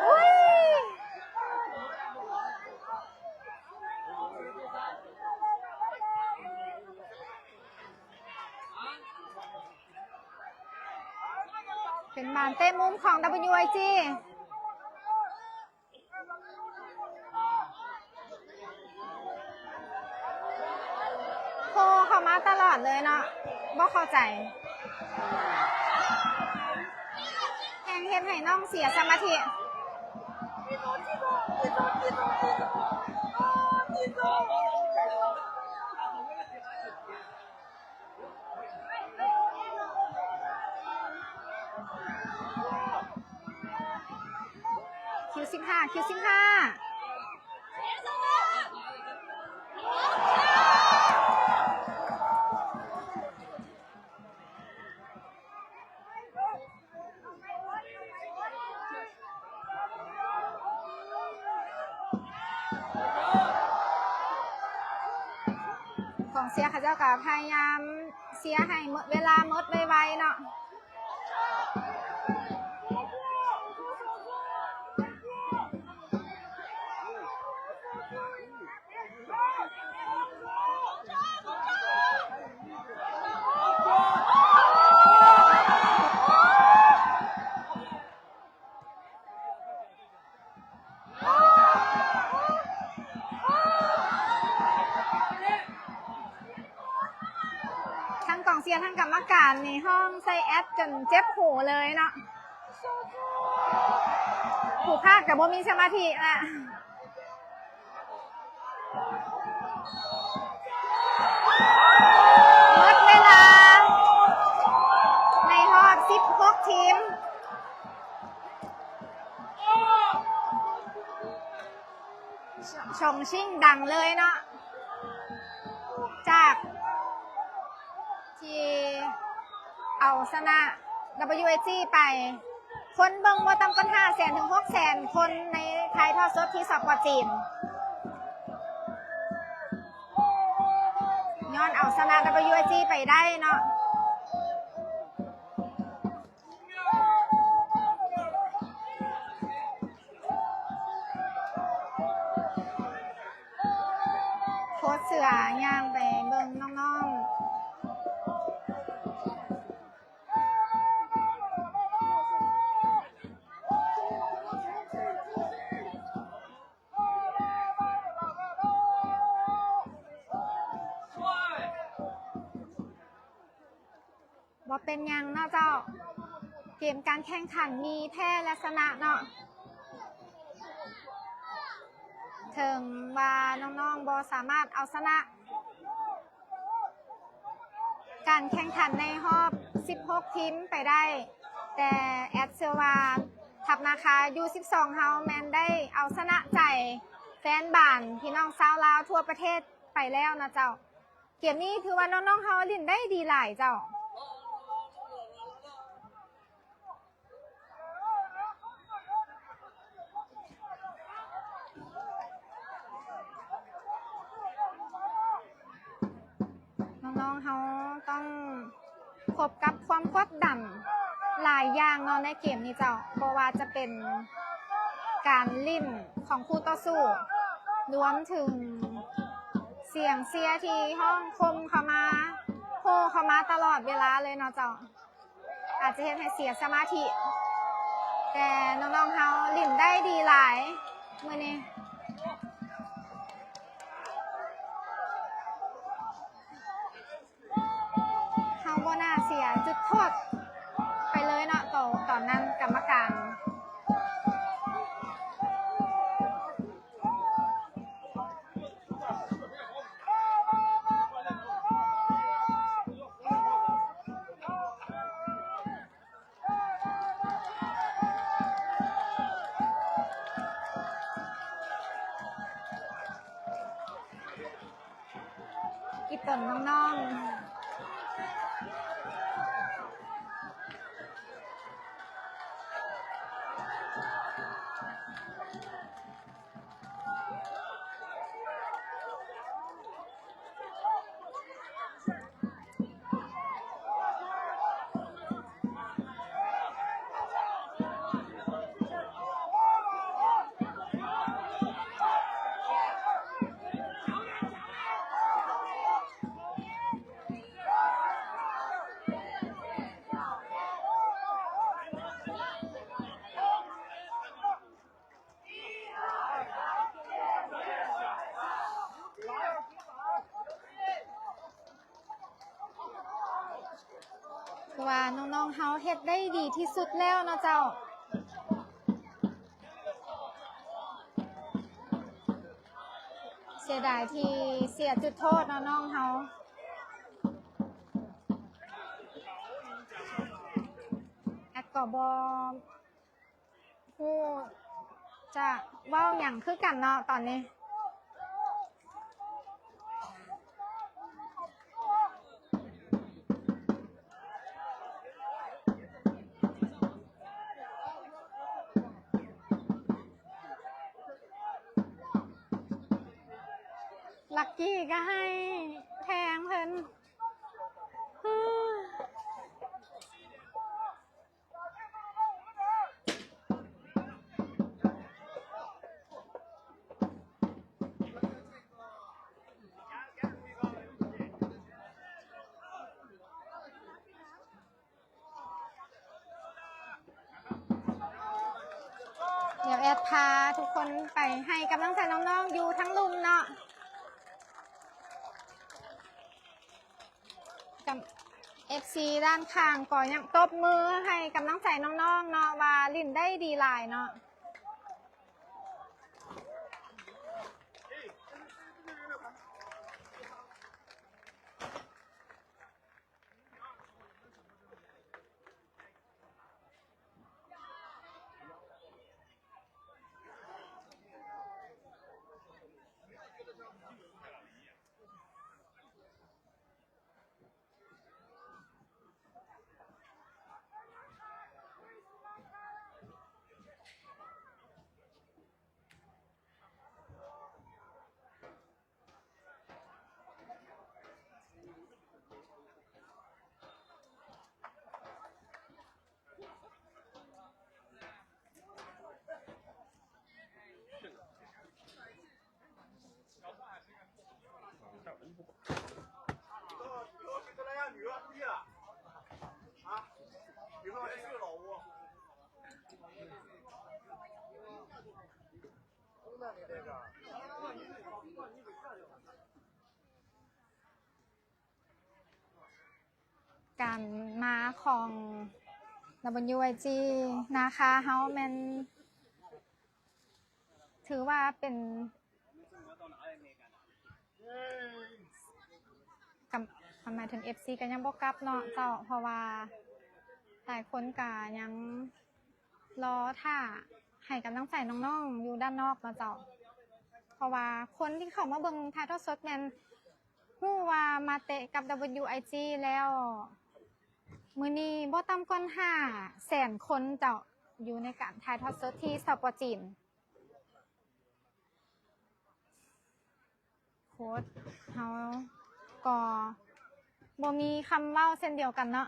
ອຸ້ຍ! ເປັນບານເຕະມຸມຂອງ ດັບເບິນຢູໄອຈີ. ໂທເຂົ້າມາຕະຫຼອດເລີຍເນາະ ບໍ່ເຂົ້າໃຈ ແຮ່ງເຮັດໃຫ້ນ້ອງເສຍສະມາທິ. ຄິວສິບຫ້າ ຄິວສິບຫ້າ. ກອງເຊຍເຂົາເຈົ້າກໍພະຍາຍາມເຊຍໃຫ້ເວລາໝົດໄວໆເນາະ. ທັງກອງເຊຍ ທັງກຳມະການນີ້ຮ້ອງໃສ່ແອັດຈົນເຈັບຫູເລີຍເນາະ. ຜູ້ພາກກໍບໍ່ມີສະມາທິລະ. ໝົດເວລາໃນຮອບສິບຫົກທີມ. ຊົງຊິງດັງເລີຍເນາະ ຈາກທີ່ເອົາຊະນະ ດັບເບິນຢູເອຈີ ໄປ ຄົນເບິ່ງບໍ່ຕ່ຳກວ່າຫ້າແສນເຖິງຫົກແສນຄົນໃນຖ່າຍທອດສົດທີ່ ສປ ຈີນ ຍ້ອນເອົາຊະນະ WIG ໄປໄດ້ເນາະ. ໂຄດເສືອຍ່າງໄປເບິ່ງນ້ອງໆ. ບໍ່ເປັນຫຍັງເນາະເຈົ້າ, ເກມການແຂ່ງຂັນມີແພ້ ແລະ ຊະນະເນາະ. ເຖິງວ່ານ້ອງໆບໍ່ສາມາດເອົາຊະນະ ການແຂ່ງຂັນໃນຮອບສິບຫົກທີມໄປໄດ້, ແຕ່ແອດເຊື່ອວ່າທັບນາຄາຢູສິບສອງເຮົາແມ່ນໄດ້ເອົາຊະນະໃຈແຟນບານພີ່ນ້ອງຊາວລາວທົ່ວປະເທດໄປແລ້ວນະເຈົ້າ. ເກມນີ້ຖືວ່ານ້ອງໆເຮົາຫຼິ້ນໄດ້ດີຫຼາຍເຈົ້າ. ນ້ອງໆເຮົາຕ້ອງພົບກັບຄວາມກົດດັນຫຼາຍຢ່າງເນາະໃນເກມນີ້ເຈົ້າ, ບໍ່ວ່າຈະເປັນການຫຼິ້ນຂອງຄູ່ຕໍ່ສູ້, ລວມເຖິງສຽງເຊຍທີ່ຮ້ອງໂຄມເຂົ້າມາ, ໂຫ່ເຂົ້າມາຕະຫຼອດເວລາເລີຍເນາະເຈົ້າ. ອາດຈະເຮັດໃຫ້ເສຍສະມາທິ, ແຕ່ນ້ອງໆເຮົາຫຼິ້ນໄດ້ດີຫຼາຍມື້ນີ້. ເຮົາບໍ່ໜ້າເສຍຈຸດໂທດໄປເລີຍເນາະ, ຕອນ ຕອນນັ້ນກຳມະການ ອີ່ຕົນນ້ອງໆ. ຄືວ່ານ້ອງໆເຮົາເຮັດໄດ້ດີທີ່ສຸດແລ້ວເນາະເຈົ້າ. ເສຍດາຍທີ່ເສຍຈຸດໂທດເນາະນ້ອງເຮົາ. ແອັດກໍບໍ່ ຮູ້ຈະເວົ້າຫຍັງຄືກັນເນາະຕອນນີ້. ລັກກີ້ກໍໃຫ້ແທງເພິ່ນ. ດຽວແອດພາທຸກຄົນໄປໃຫ້ກຳລັງໃຈນ້ອງໆຢູ່ທາງລຸ່ມເນາະ. ກັບເອັຟຊີດ້ານຂ້າງກໍຍັງຕົບມືໃຫ້ກຳລັງໃຈນ້ອງໆເນາະ ວ່າຫຼິ້ນໄດ້ດີຫຼາຍເນາະ. ເ ການມາຂອງ WIG ນາຄາເຮົາແມ່ນ ຖືວ່າເປັນ ກຳ ໝາຍເຖິງ ເອັຟຊີ ກໍຍັງບໍ່ກັບເນາະເຈົ້າ ເພາະວ່າຫຼາຍຄົນກໍຍັງລໍຖ້າໃຫ້ກຳລັງໃຈນ້ອງໆຢູ່ດ້ານນອກເນາະເຈົ້າ ເພາະວ່າຄົນທີ່ເຂົ້າມາເບິ່ງຖ່າຍທອດສົດແມ່ນຮູ້ວ່າມາເຕະກັບ WIG ແລ້ວ ມື້ນີ້ບໍ່ຕ່ຳກວ່າຫ້າແສນຄົນເຈົ້າ ຢູ່ໃນການຖ່າຍທອດສົດທີ່ ສປ ຈີນ. ໂຄດເຮົາກໍບໍ່ມີຄຳເວົ້າເຊັ່ນດຽວກັນເນາະ.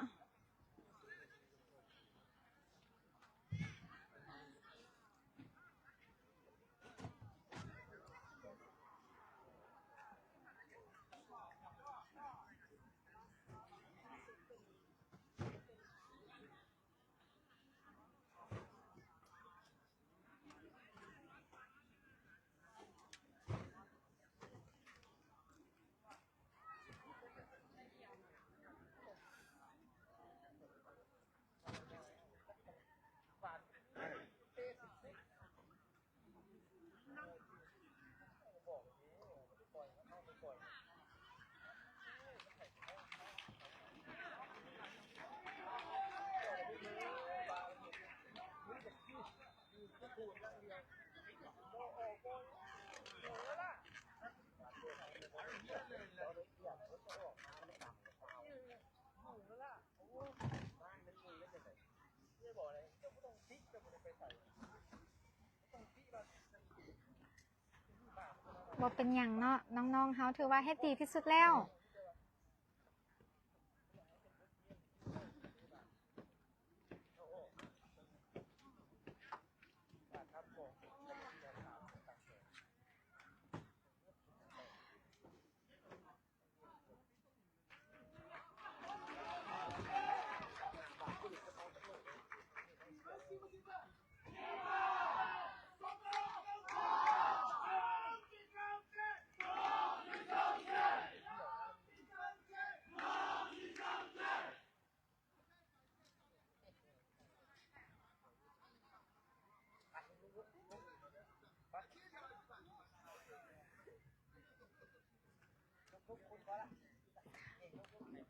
ບໍ່ເປັນຫຍັງເນາະ ນ້ອງໆເຮົາຖືວ່າເຮັດດີທີ່ສຸດແລ້ວ.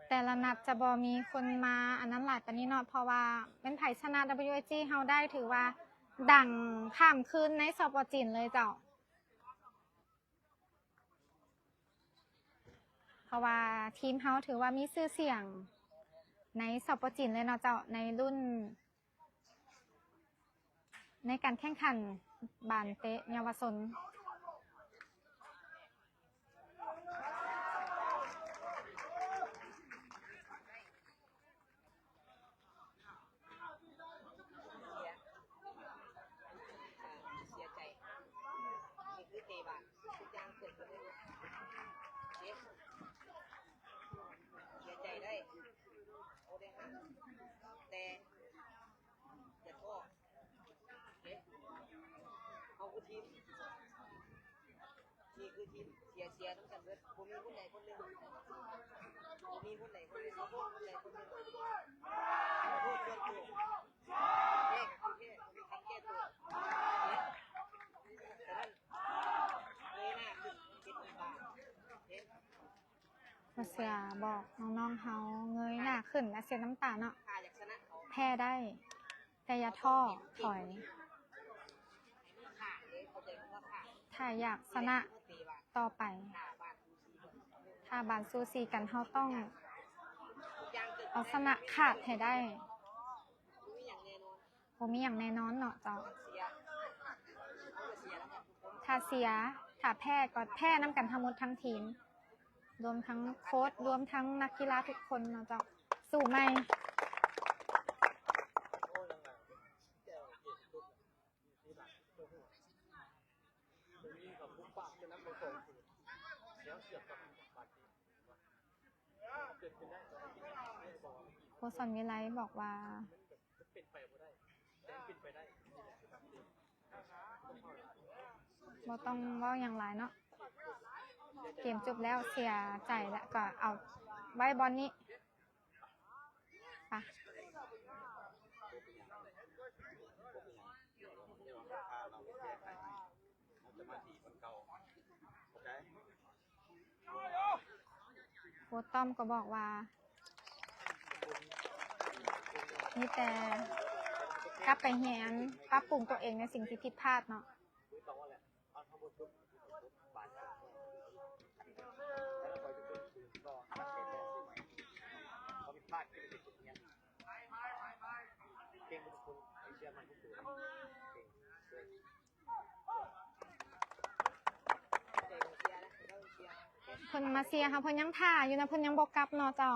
ແຕ່ລະນັດຈະບໍ່ມີຄົນມາອັນນັ້ນຫຼາຍປານນີ້ເນາະ ເພາະວ່າແມ່ນໃຜຊະນະ WIG ເຮົາໄດ້ ຖືວ່າດັງຂ້າມຄືນໃນ ສປ ຈີນ ເລີຍເຈົ້າ. ເພາະວ່າທີມເຮົາຖືວ່າມີຊື່ສຽງໃນ ສປ ຈີນ ເລີຍເນາະເຈົ້າ ໃນລຸ້ນ ໃນການແຂ່ງຂັນບານເຕະເຍົາວະຊົນ. ເສຍ ເສຍໃຈ ນີ້ຄືເຕະບານ ທຸກຢ່າງເກີດຂຶ້ນໄດ້ໝົດ ເສຍໃຈໄດ້ ໂອເດຮາ ແຕ່ຢ່າທໍ້ ເຮົາຄືທີມ ນີ້ຄືທີມ ເສຍ ເສຍນຳກັນເບິດ ບໍ່ມີຄົນໃດຄົນໜຶ່ງ ບໍ່ມີຄົນໃດຄົນໜຶ່ງ ເຮົາບໍ່ຄົນໃດຄົນໜຶ່ງ ເຮົາບໍ່ສ່ວນຕົວ ແຍກ ແຍກ ມີການແກ້ຕົວ ສະນັ້ນ ເງີຍໜ້າຂຶ້ນ ເຮັດໜ້າຕາ ເຮັດ ມາເຊຍບອກນ້ອງໆເຮົາເງີຍໜ້າຂຶ້ນ ແລະ ເຊັດນ້ຳຕາເນາະ ແພ້ໄດ້ ແຕ່ຢ່າທໍ້ຖອຍ ຖ້າຢາກຊະນະຕໍ່ໄປ ຖ້າບານສູສີກັນ ເຮົາຕ້ອງເອົາຊະນະຂາດໃຫ້ໄດ້. ບໍ່ມີຫຍັງແນ່ນອນເນາະເຈົ້າ. ຖ້າເສຍ ຖ້າແພ້ກໍແພ້ນຳກັນທັງໝົດທັງທີມ ລວມທັງໂຄດ ລວມທັງນັກກິລາທຸກຄົນເນາະເຈົ້າ. ສູ້ໃໝ່. ໂຄດສອນວິໄລບອກວ່າ ມັນເປັນໄປບໍ່ໄດ້ ແຕ່ມັນເປັນໄປໄດ້ ນີ້ແຫຼະຄືບາງທີ ຕ້ອງເຂົ້າໃຈ. ບໍ່ຕ້ອງເວົ້າຫຍັງຫຼາຍເນາະ ເກມຈົບແລ້ວ ເສຍໃຈແລ້ວ ກໍເອົາໄວ້ບ່ອນນີ້ ໄປ. ໂຄ້ດຕ້ອມກໍບອກວ່າ ມີແຕ່ກັບໄປຮຽນປັບປຸງຕົວເອງໃນສິ່ງທີ່ຜິດພາດເນາະ. ເພິ່ນມາເຊຍເຮົາ ເພິ່ນຍັງຖ້າຢູ່ນະ ເພິ່ນຍັງບໍ່ກັບເນາະເຈົ້າ.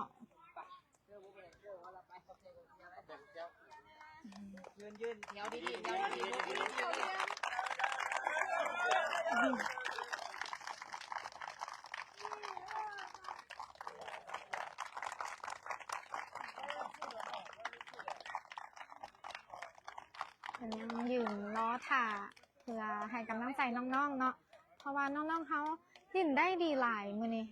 ເພິ່ນຍັງຢືນລໍຖ້າ ເພື່ອໃຫ້ກຳລັງໃຈນ້ອງໆເນາະ ເພາະວ່ານ້ອງໆເຮົາຫຼິ້ນໄດ້ດີຫຼາຍມື້ນີ້.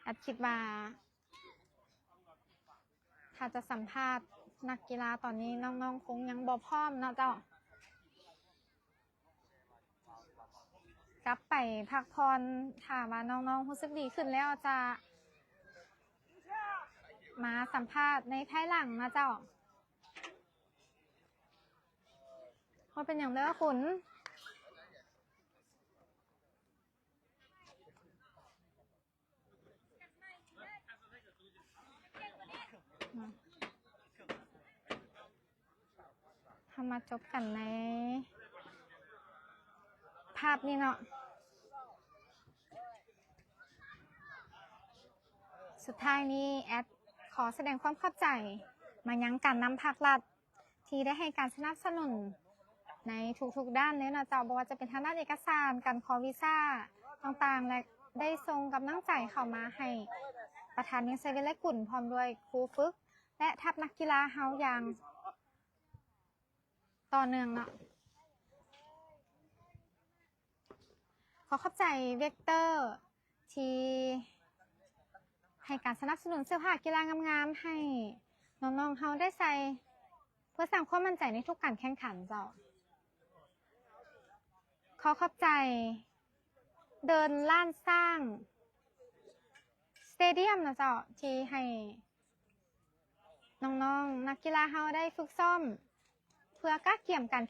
ແອດຄິດວ່າ ຖ້າຈະສຳພາດນັກກິລາຕອນນີ້ ນ້ອງໆຄົງຍັງບໍ່ພ້ອມເນາະເຈົ້າ. ກັບໄປພັກຜ່ອນ ຖ້າວ່ານ້ອງໆຮູ້ສຶກດີຂຶ້ນແລ້ວ ຈະມາສຳພາດໃນພາຍຫຼັງນະເຈົ້າ. ບໍ່ເປັນຫຍັງເດີຄຸນ. ເຮົາມາຈົບກັນໃນພາບນີ້ເນາະ. ສຸດທ້າຍນີ້ແອດຂໍສະແດງຄວາມຂອບໃຈມາຍັງການນຳພາກລັດ ທີ່ໄດ້ໃຫ້ການສະໜັບສະໜູນໃນທຸກໆດ້ານເລີຍເນາະເຈົ້າ, ບໍ່ວ່າຈະເປັນທາງດ້ານເອກະສານ, ການຂໍວີຊາຕ່າງໆ ແລະ ໄດ້ສົ່ງກຳລັງໃຈເຂົ້າມາໃຫ້ປະທານ ເນງ ໄຊວິໄລກຸນ ພ້ອມດ້ວຍຄູຝຶກ ແລະ ທັບນັກກິລາເຮົາຢ່າງຕໍ່ເນື່ອງເນາະ. ຂໍຂອບໃຈເວັກເຕີ ທີ່ໃຫ້ການສະໜັບສະໜູນເສື້ອຜ້າກິລາງາມໆ ໃຫ້ນ້ອງໆເຮົາໄດ້ໃສ່ ເພື່ອສ້າງຄວາມໝັ້ນໃຈໃນທຸກການແຂ່ງຂັນເຈົ້າ. ຂໍຂອບໃຈເດີ່ນລ້ານຊ້າງສະເຕດຽມນະເຈົ້າ ທີ່ໃຫ້ນ້ອງໆນັກກິລາເຮົາໄດ້ຝຶກຊ້ອມ ເພື່ອກະກຽມການ